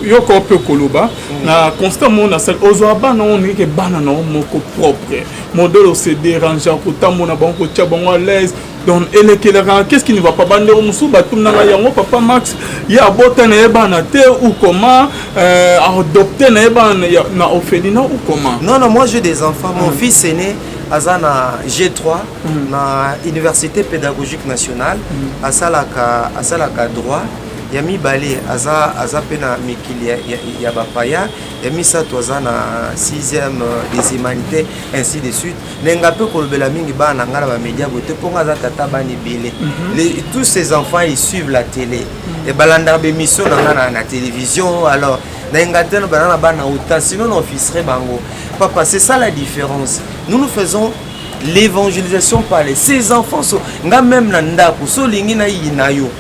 yoko mpe koloba na constat mo nasali, ozwa bana oyo ndenge bana na yo moko propre, modèle ose dérange kotambola bango, kotia bango à l'aise, donc elekelaka. Qu'est-ce qui ne va pas? Bandeko mosusu batunanga yango: papa Max, ye abota na ye bana te ou comment? Adopte na ye bana na orphelinat ou comment? Non, non, moi j'ai des enfants. Mon fils aîné aza na G3 na Université pédagogique nationale, asalaka droit. Ya mibale aza mpe na mikili ya bapaya. Ya misato aza na 6e des humanités, ainsi de suite. Ndenge mpe kolobela mingi bana na ngai na bamédia boye te, mpo nga aza tata bana ebele. Tous ces enfants, ils suivent la télé e balandaka bémission na ngai na télévision. Alors nayenga te bana na bana autant, sinon na officerait bango. Papa, c'est ça la différence. Nous, nous faisons l'évangélisation par les ces enfants. So nga même na ndako, so olingi nayina yo,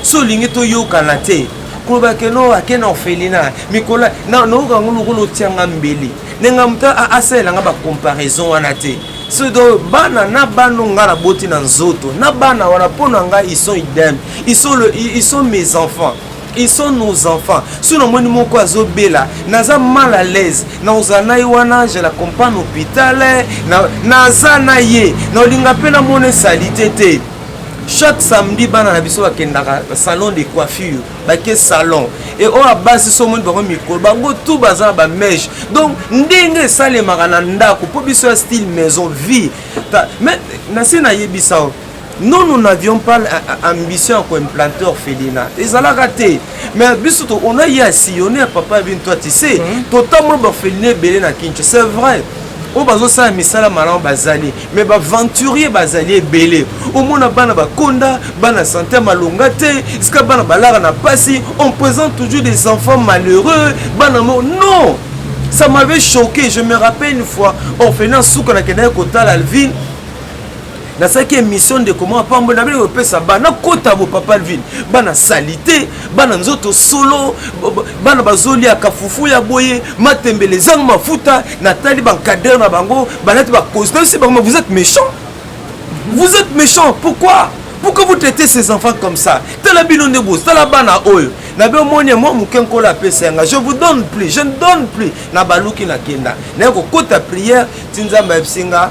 so olingi toyokana te, koloba ke no ake na orphelinat mikolo nayoka yango lokola otianga mbeli. Ndenge moto asalelanga bacomparaison wana te. So donc bana na bana nga naboti na nzoto na bana wana, mpo na ngai ils sont idem, ils sont mes enfants, ils sont nos enfants. So namoni moko azobela, naza mal à l'aise, nakozala na ye wana, je l'accompagne hôpital, naza na ye, naolinga mpe namona esali te te. Chaque samedi bana na biso bakendaka salon de coiffure, bake salon e oyo abasi. So omoni bango mikolo, bango tu baza na bamèches. Donc ndenge esalemaka na ndako, mpo biso ya style maison vie. Mais nasi nayebisa o, nous, nous n'avions pas ambition ya koimplanter orphelinat, ezalaka te. Mais biso on a ye asillonné ya papa bino, toi tu sais, totambola baorphelinat ebele na Kinshasa. C'est vrai, oyo bazosala misala malamu bazali, mais baaventurier bazali ebele. Omona bana bakonda, bana santé malonga te, esika bana balaka na pasi. On présente toujours des enfants malheureux, bana mo. Non, ça m'avait choqué. Je me rappelle une fois, orphelinat suka, nakendaki kotala Alvine, nasalaki émission de comment apambo na bino kopesa bana kota bo. Papa Alvin, bana sali te, bana nzoto solo, bana bazoliaka fufu ya boye, matembele ezanga mafuta. Natali baencadreur na bango balati bacostume bango. Vous êtes méchant, vous êtes méchant. Pourquoi, pourquoi vous traitez ces enfants comme ça? Tala bino nde bozo tala bana oyo na be omoni mwa moke. Nkolo apesa yanga, je vous donne plus, je ne donne plus. Na baluki, nakenda naye kokota prière ti Nzambe ayebisi nga: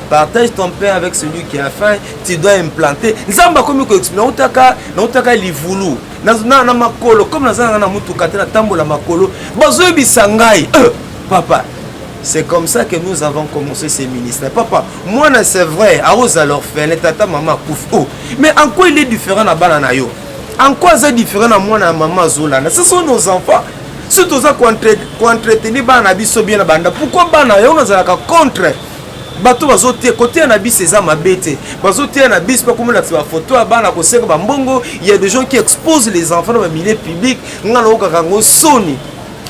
partage ton pain avec celui qui a faim, tu dois implanter. Nzambe akomi koexpliquer. Nautaka livulu na makolo, comme naza nanga na mutuka te, natambola makolo. Bazoyebisa ngai, papa, c'est comme ça que nous avons commencé ces ministères. Papa, moi, c'est vrai, akozala orphelin, tata, mama akufi. Oh, mais en quoi il est différent na bana na yo? En quoi c'est différent na mwana ya mama azolanda? Ce sont nos enfants. Si toza koentretenir bana na biso bien na banda, pourquoi bana yo nazalaka contre bato bazotia kotia na biso? Eza mabe te, bazotia na biso mpe komonakisa bafoto ya bana, kosenga bambongo. Il y a des gens qui exposent les enfants dans bamilieu public. Nga naokaka yango soni.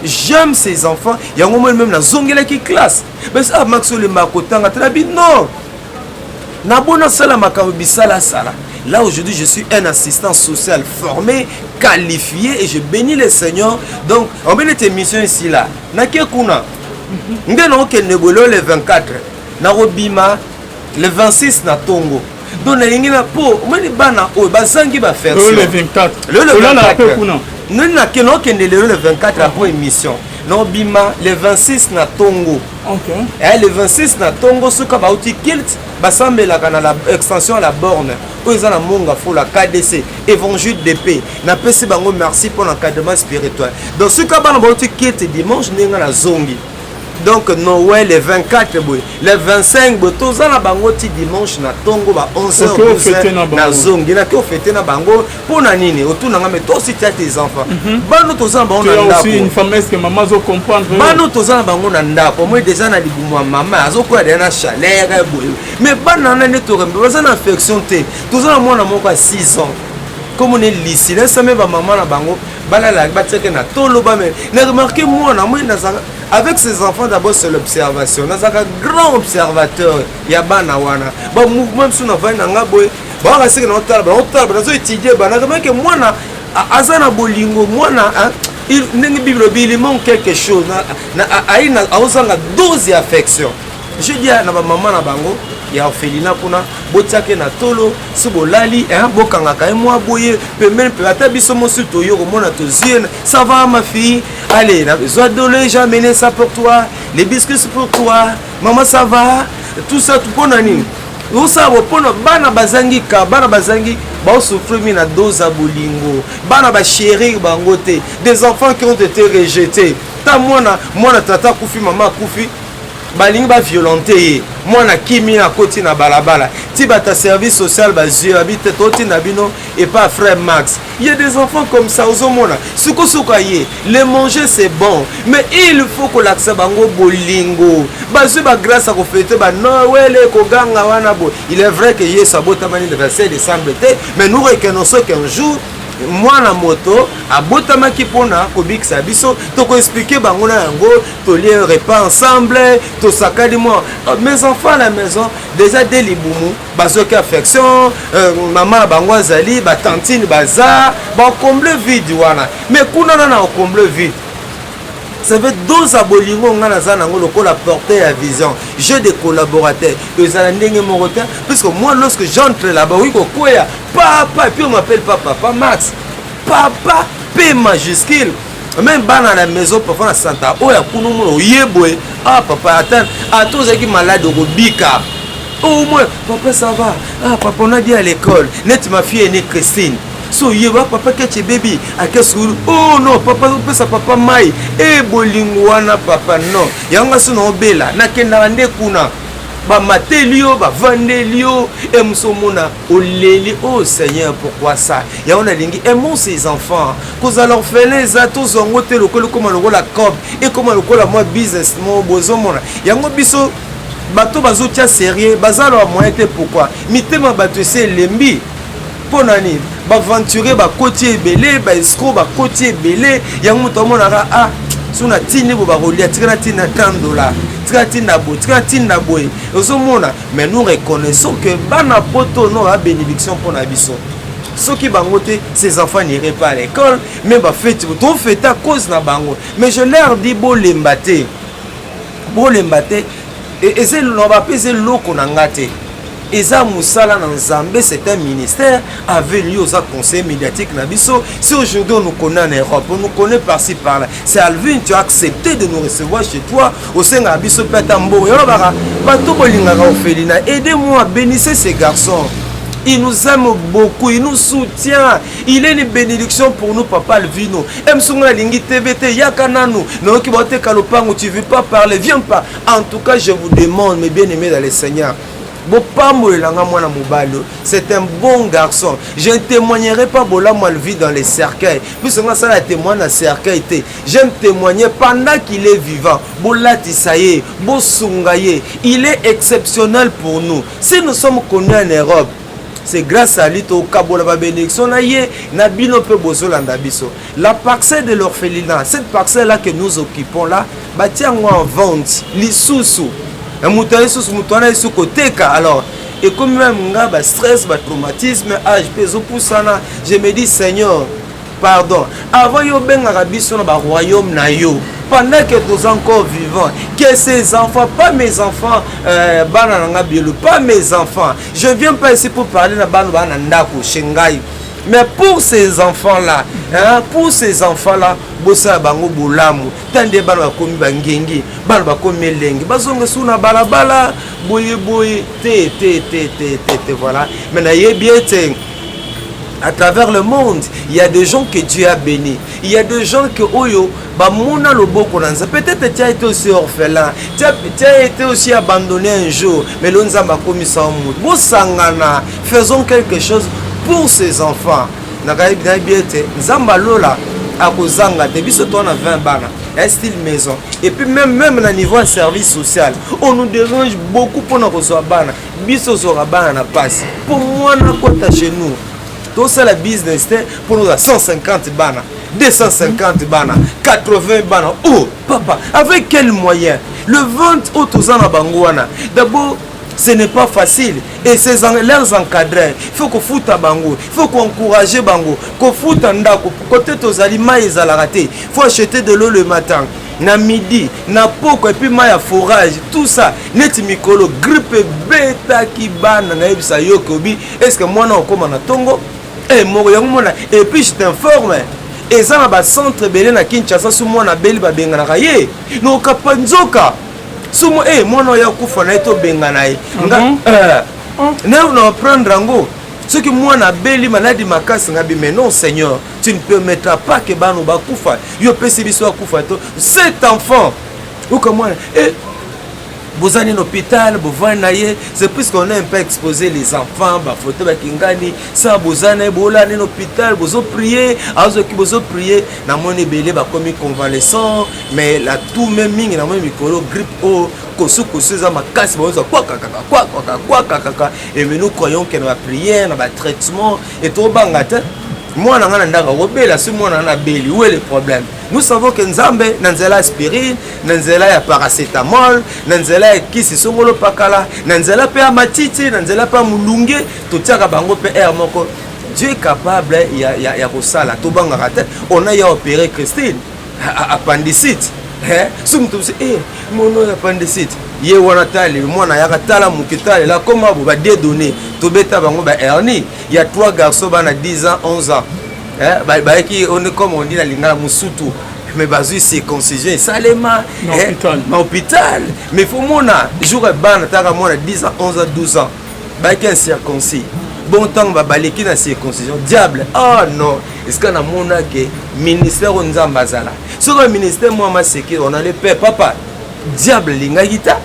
J'aime ces enfants. Yango moi même nazongelaki classe. Basi: ah, Max, olembaka kotanga te. Nabi non, nabona asala makambo bisalasala. Là, aujourd'hui, je suis un assistant social formé, qualifié, et je bénis le Seigneur. Donc on met cette émission ici là, nake kuna nde naokende boye le 24, nakobima le 26 na ntongo. Donc nalingi na mpo omoni bana oyo bazangi bafersion. Le 24? Lelo le 24 noni nake, naokende lelo le 24 après émission, naobima le 26 na ntongo. Le 26 na ntongo, soki bauti culte, basambelaka na la extension ya la borne oyo eza na Monga Fola, KDC Évangile de Paix. Napesi bango merci mpo na encadrement spirituel. Donc soki bana bauti culte dimanche, ndenge nazongi, donc Noël le 24 boye, le 25 boye, toza na bango ti dimanche na ntongo ba 11 h. Nazongi, naki ofêter na bango. Mpo na nini otunanga? Mais toi aussi tu as tes enfants. Bano toza na bango na ndako, bano toza na bango na ndako. Moi déjà na libumu ya mama azokoya deya na chaleur boye, mais bana wana nde torembe baza na infection te. Toza na mwana moko ya 6 ans, comme on lisi nasame bamama na bango balalaki batiaki na tolo. Bame na remarqué mwana moi nazaka avec ses enfants. D'abord c'est l'observation. Nazalaka grand observateur ya bana wana, bamouvement biso navandi na nga boye, bawaka seke naotala, naotala, nazo étudie bana. Remarqué mwana aza na bolingo, mwana ndenge Bible elobi, il manque quelque chose, aozanga dose ya affection. Je dis na bamama na bango ya orphelinat kuna, botiake na tolo so bolali, bokangaka ye mwa boye pembeni mpe ata biso mosu toyo komona tozwi. Ça va, ma fille? Allez, zwa dole, j'ai amené ça pour toi, les biscuits pour toi, maman. Ça va? Tout ça mpona nini osala bo? Mpona bana bazangi ka, bana bazangi, baosouffrir mingi na dose ya bolingo. Bana bachérir bango te, des enfants qui ont été rejetés. Ta mwana, mwana tata akufi, mama akufi, balingi baviolenter ye, mwana kimi, akoti na balabala ti bato ya service social bazwi, babi te, totinda bino epa frère Max. Il y a des enfants comme ça. Ozomona sukosuka ye, le manger, c'est bon, mais il faut kolakisa bango bolingo. Bazwi bagrâce ya kofêter banoël, koganga wana boye. Il est vrai que Yesu abotamani le 25 décembre te, mais nous reconnaissons qu'un jour mwana moto abotamaki mpona kobikisa biso. Tokoexpliquer bango na yango, tolie repas ensemble, tosakali mwa mes enfants à la maison. Déjà de libumu bazoki affection, mama na bango azali, batantine baza, bacomble vide wana. Mais kuna na ocomble vide, ça veut dose ya bolingo. Nga naza nango lokola porteur ya vision, jeu de collaborateur ezala ndenge moko te, puisque moi, lorsque j'entre là-bas, oui, kokwea papa, et puis on m'appelle pas papa Max, papa P majuscule. Même bana na maison, parfois na santa oyo akuna, omona oye boye: ah papa, ata ata ozalaki malade, okobika au moins. Papa, ça va? Ah papa, on a dit à l'école, net ma fille aînée Christine, so oyeba papa keche bebi ake sukulu. Oh non, papa, opesa papa mai e bolingo wana, papa. Non, yango so na obela, nakendaka nde kuna, bamateli yo, bavandeli yo, e moso omona oleli: oh Seigneur, pourquoi ça? Yango nalingi, aimons ces enfants. Kozala orphelin eza, tozwa yango te lokola ekóma lokola cope, ekóma lokola mwa business mo. Bozomona yango, biso bato bazotia sérieux, baza na moyen te. Pourquoi mitema bato esi elembi? Mpo na nini baaventurier bakoti ebele, baescroc bakoti ebele? Yango moto amonaka: ah, so natindi bo bakolia, tika natinda 30 dollar, tika natinda boye, tika natinda boye. Ozomona, mais nous reconnaissons que bana poto no babénédiction mpo na biso. Soki bango te, ces enfants n'iraient pas à l'école. Mais bafêter, tofêter à cause na bango. Mais je leur dis: bolemba te, bolemba te. Eza loba mpe eza eloko na nga te, eza mosala na Nzambe. C'est un ministère avec lui. Oza conseiller médiatique na biso. Si aujourd'hui on nous connaît en Europe, on nous connaît par-ci par-là, c'est Alvin. Tu as accepté de nous recevoir chez toi. Osengaka biso mpe ata mbongo. Yolobaka bato bolingaka orphelinat, aidez-moi, bénissez ces garçons. Il nous aime beaucoup, il nous soutient. Il est une bénédiction pour nous, papa Alvino. Msongo alingi TVT, yaka nanu. Naoki baoteka lopango, tu veux pas parler, viens pas. En tout cas, je vous demande, mes bien-aimés dans le Seigneur, bopambolelanga mwana mobali. C'est un bon garçon. Je ne témoignerai pas bolamu Alvi dans les cercueils, puisque nga asala témoigne na cercueil te. J'aime témoigner pendant qu'il est vivant. Bolatisa ye, bosunga ye. Il est exceptionnel pour nous. Si nous sommes connus en Europe, c'est grâce à lui. Tokabola babénédiction na ye na bino mpe bozolanda biso. La parcelle de l'orphelinat, cette parcelle là que nous occupons là, batia yango en vente lisusu na moto ya lisusu, moto wana lisusu koteka. Alors ekomi même nga bastress, batraumatisme, âge mpe ezopusana. Je me dis: Seigneur, pardon, avant yo obengaka biso na baroyaume na yo, pendant que toza encore vivant, que ces enfants, pas mes enfants, bana na nga bielo, pas mes enfants, je viens pas ici pour parler na bana bana ndako chez ngai, mais pour ces enfants là, hein, pour ces enfants là, bosala bango bolamu. Ta nde bana bakomi bangengi, bana bakomi elenge, bazonga su na balabala boye boye te te te te te te. Voilà. Mais nayebi ete à travers le monde, il y a des gens que Dieu a bénis. Il y a des gens que oyo bamona loboko na Nzambe. Peut-être tu as été aussi orphelin, tu as été aussi abandonné un jour, mais lo Nzambe akomisa yo moto. Bosangana, faisons quelque chose pour ces enfants. Nayebi ete Nzambe alola akozanga te. Biso toza na 20 bana ya style maison, et puis même na niveau ya service social, on nous dérange beaucoup mpona kozwa bana. Biso ozwaka bana na pasi mpo mwana kota chez nous. Tosala business te mpo ozwa 150 bana, 250 bana, 80 bana. Oh papa, avec quel moyen? Le vente oyo toza na bango wana, d'abord ce n'est pas facile. Et ces leurs encadreurs, il faut kofuta bango, il faut koencourager bango, kofuta ndako. Kote tozali, mai ezalaka te. Il faut acheter de l'eau le matin. Na midi, na poko, et puis mai ya forage, tout ça. Neti mikolo grippe ebetaki bana, nayebisa yo kobi, est ce que mwana okóma na ntongo e moko yango mona. Et puis je t'informe, eza na bacentre ebele na Kinshasa. So mwana abeli, babenganaka ye nokapa nzoka. So e mwana oyo akufa na ye, tobengana ye. Nga na apprendre yango. Soki mwana abeli maladi makasi, ngabi: "Mais non, Seigneur, tu ne permettras pas que bana bakufa. Yo opesi biso akufa to cet enfant oka mwana e boza nini hôpital, bovandi na ye." C'est puisqu'on a un peu exposé les enfants, bafoto bakingani sa boza na ye, bola nini hôpital, bozoprier, azoki bozoprier. Namoni ebele bakomi convalescent, mais la tout même mingi namoni mikolo grippe oyo kosukosu eza makasi, bazozwa kwakakaka kwakaka kwakakaka. Et mais nous croyons que na baprière, na batraitement, et tobanga te. Mwana nga na ndako akobela, si mwana nga nabeli, où est le problème? Nous savons que Nzambe, na nzela ya aspirine, na nzela ya paracétamol, na nzela ya kisi songolo pakala, na nzela mpe ya matiti, na nzela mpe ya molunge totiaka bango mpe aire moko, Dieu est capable ya kosala. Tobangaka te. On a ya opéré Christine appendicite. So moto mosu e mono oyo appendicite ye wana, tali mwana ayaka, tala moke, talela koma bo badie donné, tobeta bango bahernie ya trois garçons, bana 10 ans, 11 ans. Bayaki, comme on dit na lingala, mosutu, mais bazwi circoncision esalema na hôpital. Mais faut mona jour bana taka mwana 10 ans, 11 ans, 12 ans, bayaki incirconcis. Bon, ntango baleki na circoncision, diable, oh non, esika namonake ministère oyo Nzambe azala. Soki ministère mwa maseki, on allait pe papa diable elingaki ta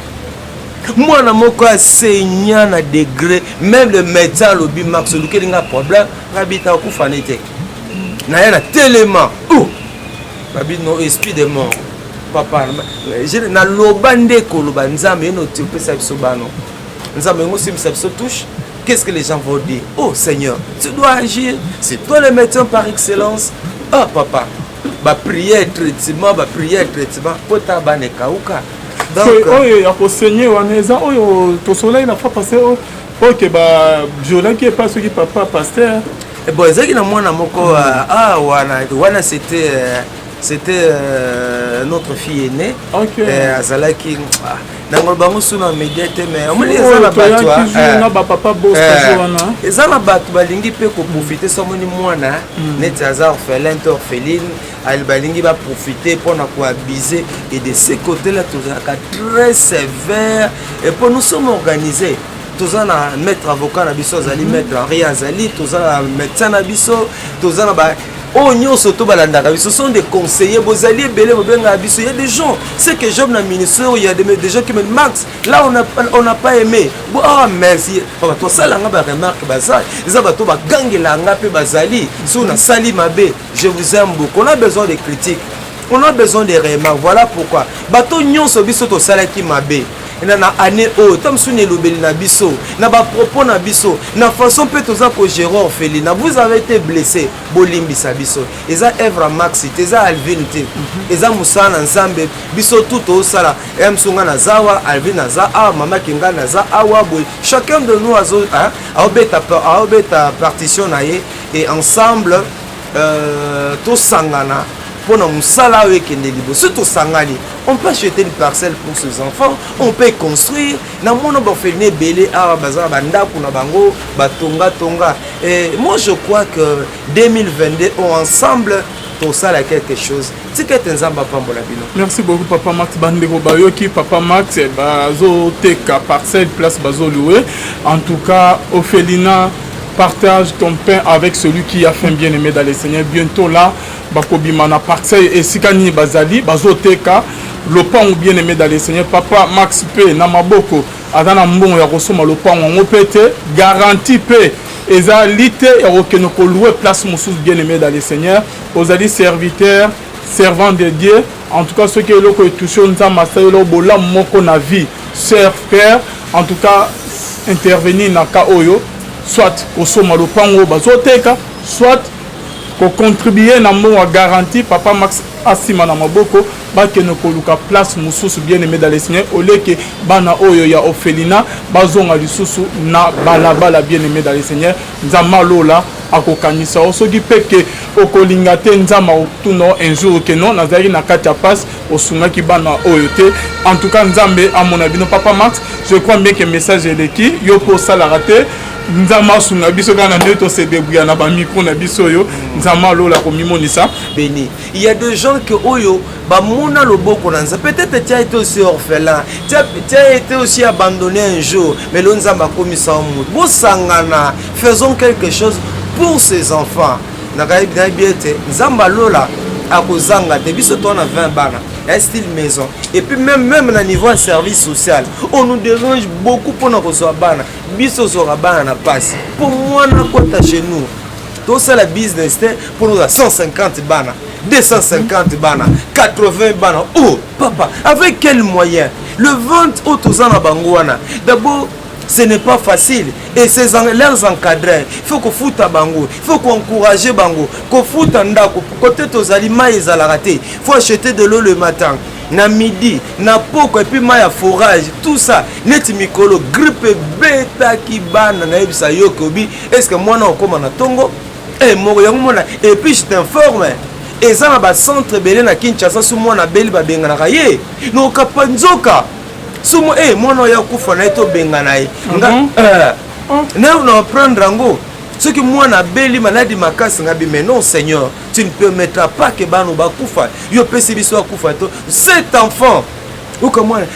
mwana moko asenya na degré même le médecin alobi: "Max, olukeli nga problème." Ngabita akufani te na ye na telema babi: "No, esprit de mort, papa." Naloba nde koloba: "Nzambe ye noti opesa biso bano, Nzambe yango osimbisa biso touche. Qu'est-ce que les gens vont dire? Oh Seigneur, tu dois agir, c'est toi le médecin par excellence." Ah papa, baprière, traitement, baprière, traitement, po ta bana ekauka. Donc oyo ya kosenye wana eza oyo tosolaki na fois passé, oyo ke baviolaki epa soki papa pasteur. Bon, ezalaki na mwana moko. Ah, wana c'était notre fille aînée. Azalaki nango bango su na média te, mais omoni eza na bato, eza na bato balingi mpe koprofiter. So omoni mwana neti aza orphelin to orpheline, balingi baprofiter mpona koabuser. Et de ce côté là tozalaka très sévère et po nous sommes organisés. Toza na maître avocat na biso, azali maître Henri, azali, toza na médecin na biso, toza na ba oyo nyonso to balandaka biso, sont des conseillers. Bozali ebele, bobengaka biso. Il y a des gens, ce que j'aime na ministère, il y a des gens qui me disent: "Max, là on n'a pas aimé." Bon, ah merci, bato basalanga baremarque, baza eza bato bagangelanga mpe bazali so nasali mabe. Je vous aime beaucoup. On a besoin de critiques, on a besoin de remarques. Voilà pourquoi bato nyonso biso tosalaki mabe na année oyo, ta mosusu na elobeli na biso, na bapropos na biso, na façon mpe toza kogérer orphelinat, vous avez été blessé, bolimbisa biso. Eza œuvre Max te, eza Alvin te, eza mosala na Nzambe. Biso tu tozosala ya mosu. Nga naza awa, Alvin aza awa, mama Kinga naza awa boye. Chacun de nous aobeta partition na ye et ensemble tosangana mpona mosala oyo ekende liboso. Tosangani, on peut acheter une parcelle pour ses enfants, on peut construire. Namona baorphelinat ebele awa baza na bandako na bango batongatonga. Et moi je crois que 2022 oyo, ensemble tosala quelque chose. Tika ete Nzambe apambola bino. Merci beaucoup, papa Max. Bandeko bayoki papa Max, bazoteka parcelle, place bazolouer. En tout cas, orphelinat, partage ton pain avec celui qui a faim, bien aimé dans le Seigneur. Bientôt là bakobima na parcelle esika nini bazali, bazoteka lopango. Bien aimé dans le Seigneur, papa Max mpe na maboko aza na mbongo ya kosomba lopango yango mpe te, garantie mpe ezali te ya kokende kolouer place mosusu. Bien aimé dans le Seigneur, ozali serviteur, servant de Dieu. En tout cas, soki eloko etouche, Nzambe asali eloko bolamu moko na vie, sœur, frère, en tout cas intervenir na cas oyo, soit kosomba lopango oyo bazoteka, soit kocontribuer na mbongo ya garantie, papa Max asima na maboko, bakende koluka place mosusu. Bien aimé dans le Seigneur, oleke bana oyo ya orphelinat bazonga lisusu na balabala. Bien aimé dans le Seigneur, Nzambe alola. Akokanisa yo soki mpe ke okolinga te. Nzambe akotuna yo un jour ke non, nazalaki na kati ya pasi, osungaki bana oyo te. En tout cas, Nzambe amona bino. Papa Max, je crois bien que message eleki yo mpo osalaka te. Nzambe asunga biso kaka na ndenge tose débrouiller na bamicro na biso oyo. Nzambe alola komimonisa. Béni. Il y a des gens que oyo bamona loboko na Nzambe. Peut-être tu as été aussi orphelin, tu as été aussi abandonné un jour, mais lo Nzambe akomisa yo motu. Bosangana, faisons quelque chose pour ces enfants. Nakayebi, nayebi ete Nzambe alola akozanga te. Biso toza na 20 bana ya style maison, et puis même na niveau ya service social, on nous dérange beaucoup mpona kozwa bana. Biso ozwaka bana na pasi mpo mwana akota chez nous. Tosala business te mpo noza 150 bana, 250 bana, 80 bana. Oh papa, avec quel moyen? Le vente oyo toza na bango wana, d'abord ce n'est pas facile. Et leurs encadreurs, il faut kofuta bango, il faut koencourager bango, kofuta ndako. Kote tozali, mai ezalaka te. Il faut acheter de l'eau le matin, na midi, na poko, et puis mai ya forage, tout ça. Neti mikolo grippe ebetaki bana, nayebisa yo kobi est ce que mwana okóma na ntongo e moko yango mona. Et puis je t'informe, eza na bacentre ebele na Kinshasa. So mwana abeli, babenganaka ye nokapa nzoka. So mwana oyo akufa na ye, tobengana ye. Nga na apprendre yango. Soki mwana abeli maladi makasi, nga bi: "Mais non, Seigneur, tu ne permettras pas que bana bakufa. Yo opesi biso akufa to cet enfant oka mwana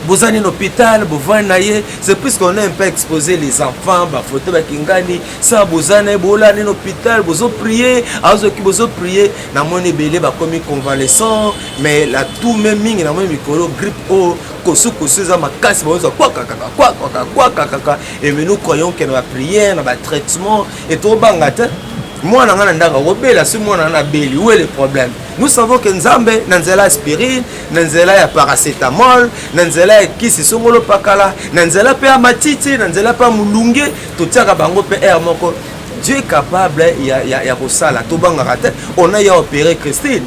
boza nini hôpital, bovandi na ye." C'est puisqu'on a un peu exposé les enfants, bafoto bakingani sa boza na ye, bola nini hôpital, bozoprier, azoki bozoprier. Namoni ebele bakomi convalescent, mais la tout me mingi namoni mikolo grippe oyo kosukosu eza makasi, bazozwa kwakakaka kwakaka kwakakaka. Et mais nous croyons que na baprière, na batraitement, et tobanga te. Mwana nga na ndako akobela, so mwana nga nabeli, où est le problème? Nous savons que Nzambe, na nzela ya aspirine, na nzela ya paracétamol, na nzela ya kisi songolo pakala, na nzela mpe ya matiti, na nzela mpe ya molunge totiaka bango mpe aire moko, Dieu est capable ya kosala. Tobangaka te. On a ya opéré Christine,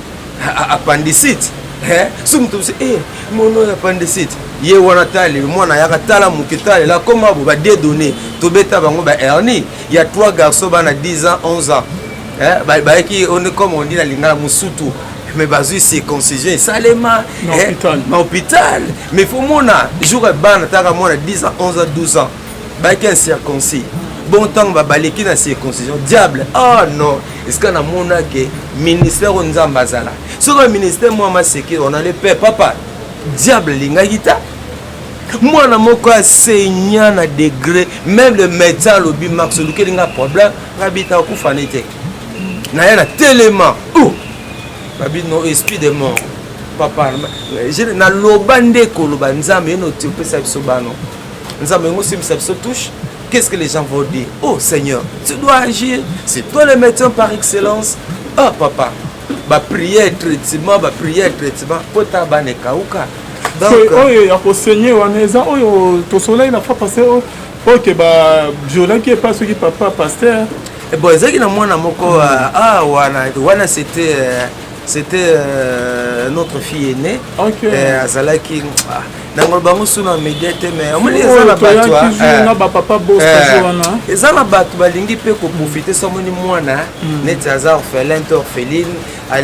appendicite. So moto mosu mono oyo appendicite ye wana, tali mwana ayaka, tala moke, talela koma bo badedonné. Tobeta bango bahernie ya trois garçons, bana 10 ans, 11 ans. Bayaki comme on dit na lingala mosutu, mais bazwi circoncision esalema na hôpital. Mais faut mona jour bana taka mwana 10 ans, 11 ans, 12 ans, bayaki incirconcis. Bon, ntango baleki na circoncision, diable, oh non, esika namonake ministère oyo Nzambe azala. Soki ministère mwa maseki, on allait pe papa, diable alingaki ta mwana moko asenya na degré. Même le médecin alobi: "Max, olukeli nga problème." Ngabita akufani te na ye na telema. Oh babi: "No, esprit de mort." Papa, naloba nde koloba: "Nzambe ye noti opesa biso bano, Nzambe yango osimbisa biso touche. Qu'est-ce que les gens vont dire? Oh Seigneur, tu dois agir, c'est toi le médecin par excellence." Oh papa, baprière, traitement, baprière, traitement, po ta bana ekauka. Donc oyo ya kosenye wana eza oyo tosolaki na fois passé, oyo ke baviolaki epa soki papa pasteur. Bon, ezalaki na mwana moko. Ah, wana c'était notre fille aînée. Azalaki nango bango su na média te, mais omoni eza na bato, eza na bato balingi mpe koprofiter. So omoni mwana neti aza orphelin to orpheline,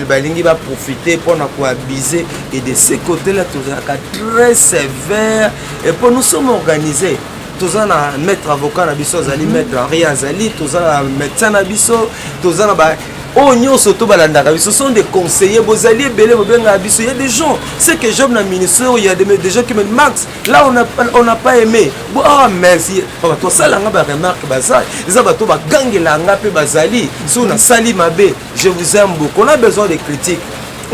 balingi baprofiter mpona koabuser. Et de ce côté là tozalaka très sévère, et po nous sommes organisés. Toza na maître avocat na biso, azali maître Henri, azali. Toza na médecin na biso, toza na ba oyo nyonso to balandaka biso, sont des conseillers. Bozali ebele, bobengaka biso. Il y a des gens, ce que j'aime na ministère, il y a des gens qui me disent: "Max, là on n'a pas aimé." Bon, ah merci bato basalanga baremarque. Baza eza bato bagangelanga mpe bazali so nasali mabe. Je vous aime beaucoup. On a besoin de critiques,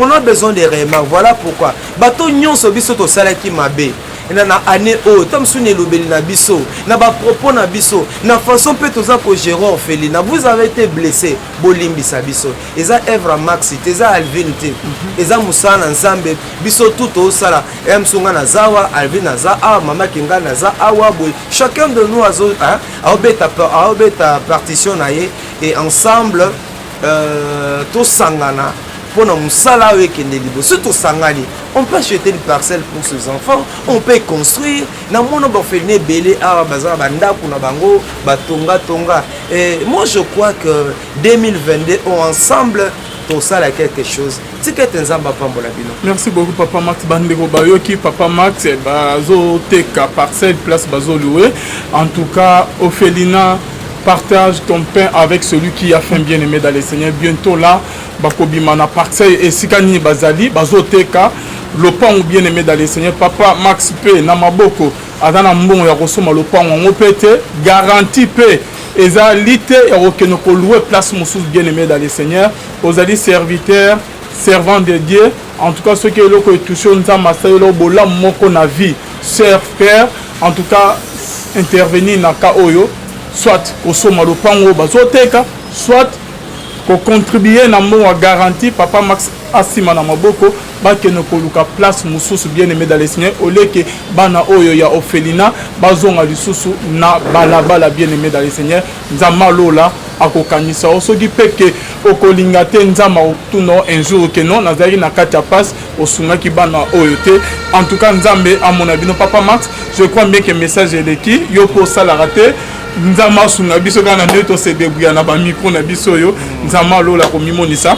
on a besoin de remarques. Voilà pourquoi bato nyonso biso tosalaki mabe na année oyo, ta mosusu na elobeli na biso, na bapropos na biso, na façon mpe toza kogérer orphelinat, vous avez été blessé, bolimbisa biso. Eza œuvre Max te, eza Alvin te, eza mosala na Nzambe. Biso tu tozosala ya mosu. Nga naza awa, Alvin aza awa, mama Kinga naza awa boye. Chacun de nous aobeta partition na ye, et ensemble tosangana. Mpona mosala oyo ekende liboso, tosangani, on peut acheter une parcelle pour ses enfants, on peut construire. Namona baorphelinat ebele awa baza na bandako na bango batongatonga. Et moi, je crois que 2022, on ensemble tosala quelque chose. Tika ete Nzambe apambola bino. Merci beaucoup, Papa Max. Bandeko bayoki, Papa Max bazoteka parcelle, place bazolouer. En tout cas, orphelinat, partage ton pain avec celui qui a faim, bien aimé dans le Seigneur. Bientôt là, bakobima na parcelle esika nini bazali, bazoteka lopango. Bien aimé dans le Seigneur, Papa Max mpe na maboko aza na mbongo ya kosomba lopango yango mpe te, garantie mpe ezali te ya kokende kolouer place mosusu. Bien aimé dans le Seigneur, ozali serviteur, servant de Dieu. En tout cas, soki eloko etouche, Nzambe asali eloko bolamu moko na vie, sœur, frère, en tout cas, intervenir na cas oyo, soit kosomba lopango oyo bazoteka, soit kocontribuer na mbongo ya garantie, Papa Max asima na maboko, bakende koluka place mosusu. Bien aimé dans le Seigneur, oleke bana oyo ya orphelinat bazonga lisusu na balabala. Bien aimé dans le Seigneur, Nzambe alola akokanisa o. Soki mpe ke okolinga te, Nzambe akotuna un jour ke non, nazalaki na kati ya pasi, osungaki bana oyo te. En tout cas, Nzambe amona bino. Papa Max, je crois bien que message eleki. Yo mpo osalaka te, Nzambe asunga biso kaka na ndenge tose débrouiller na bamicro na biso oyo. Nzambe alola komimonisa.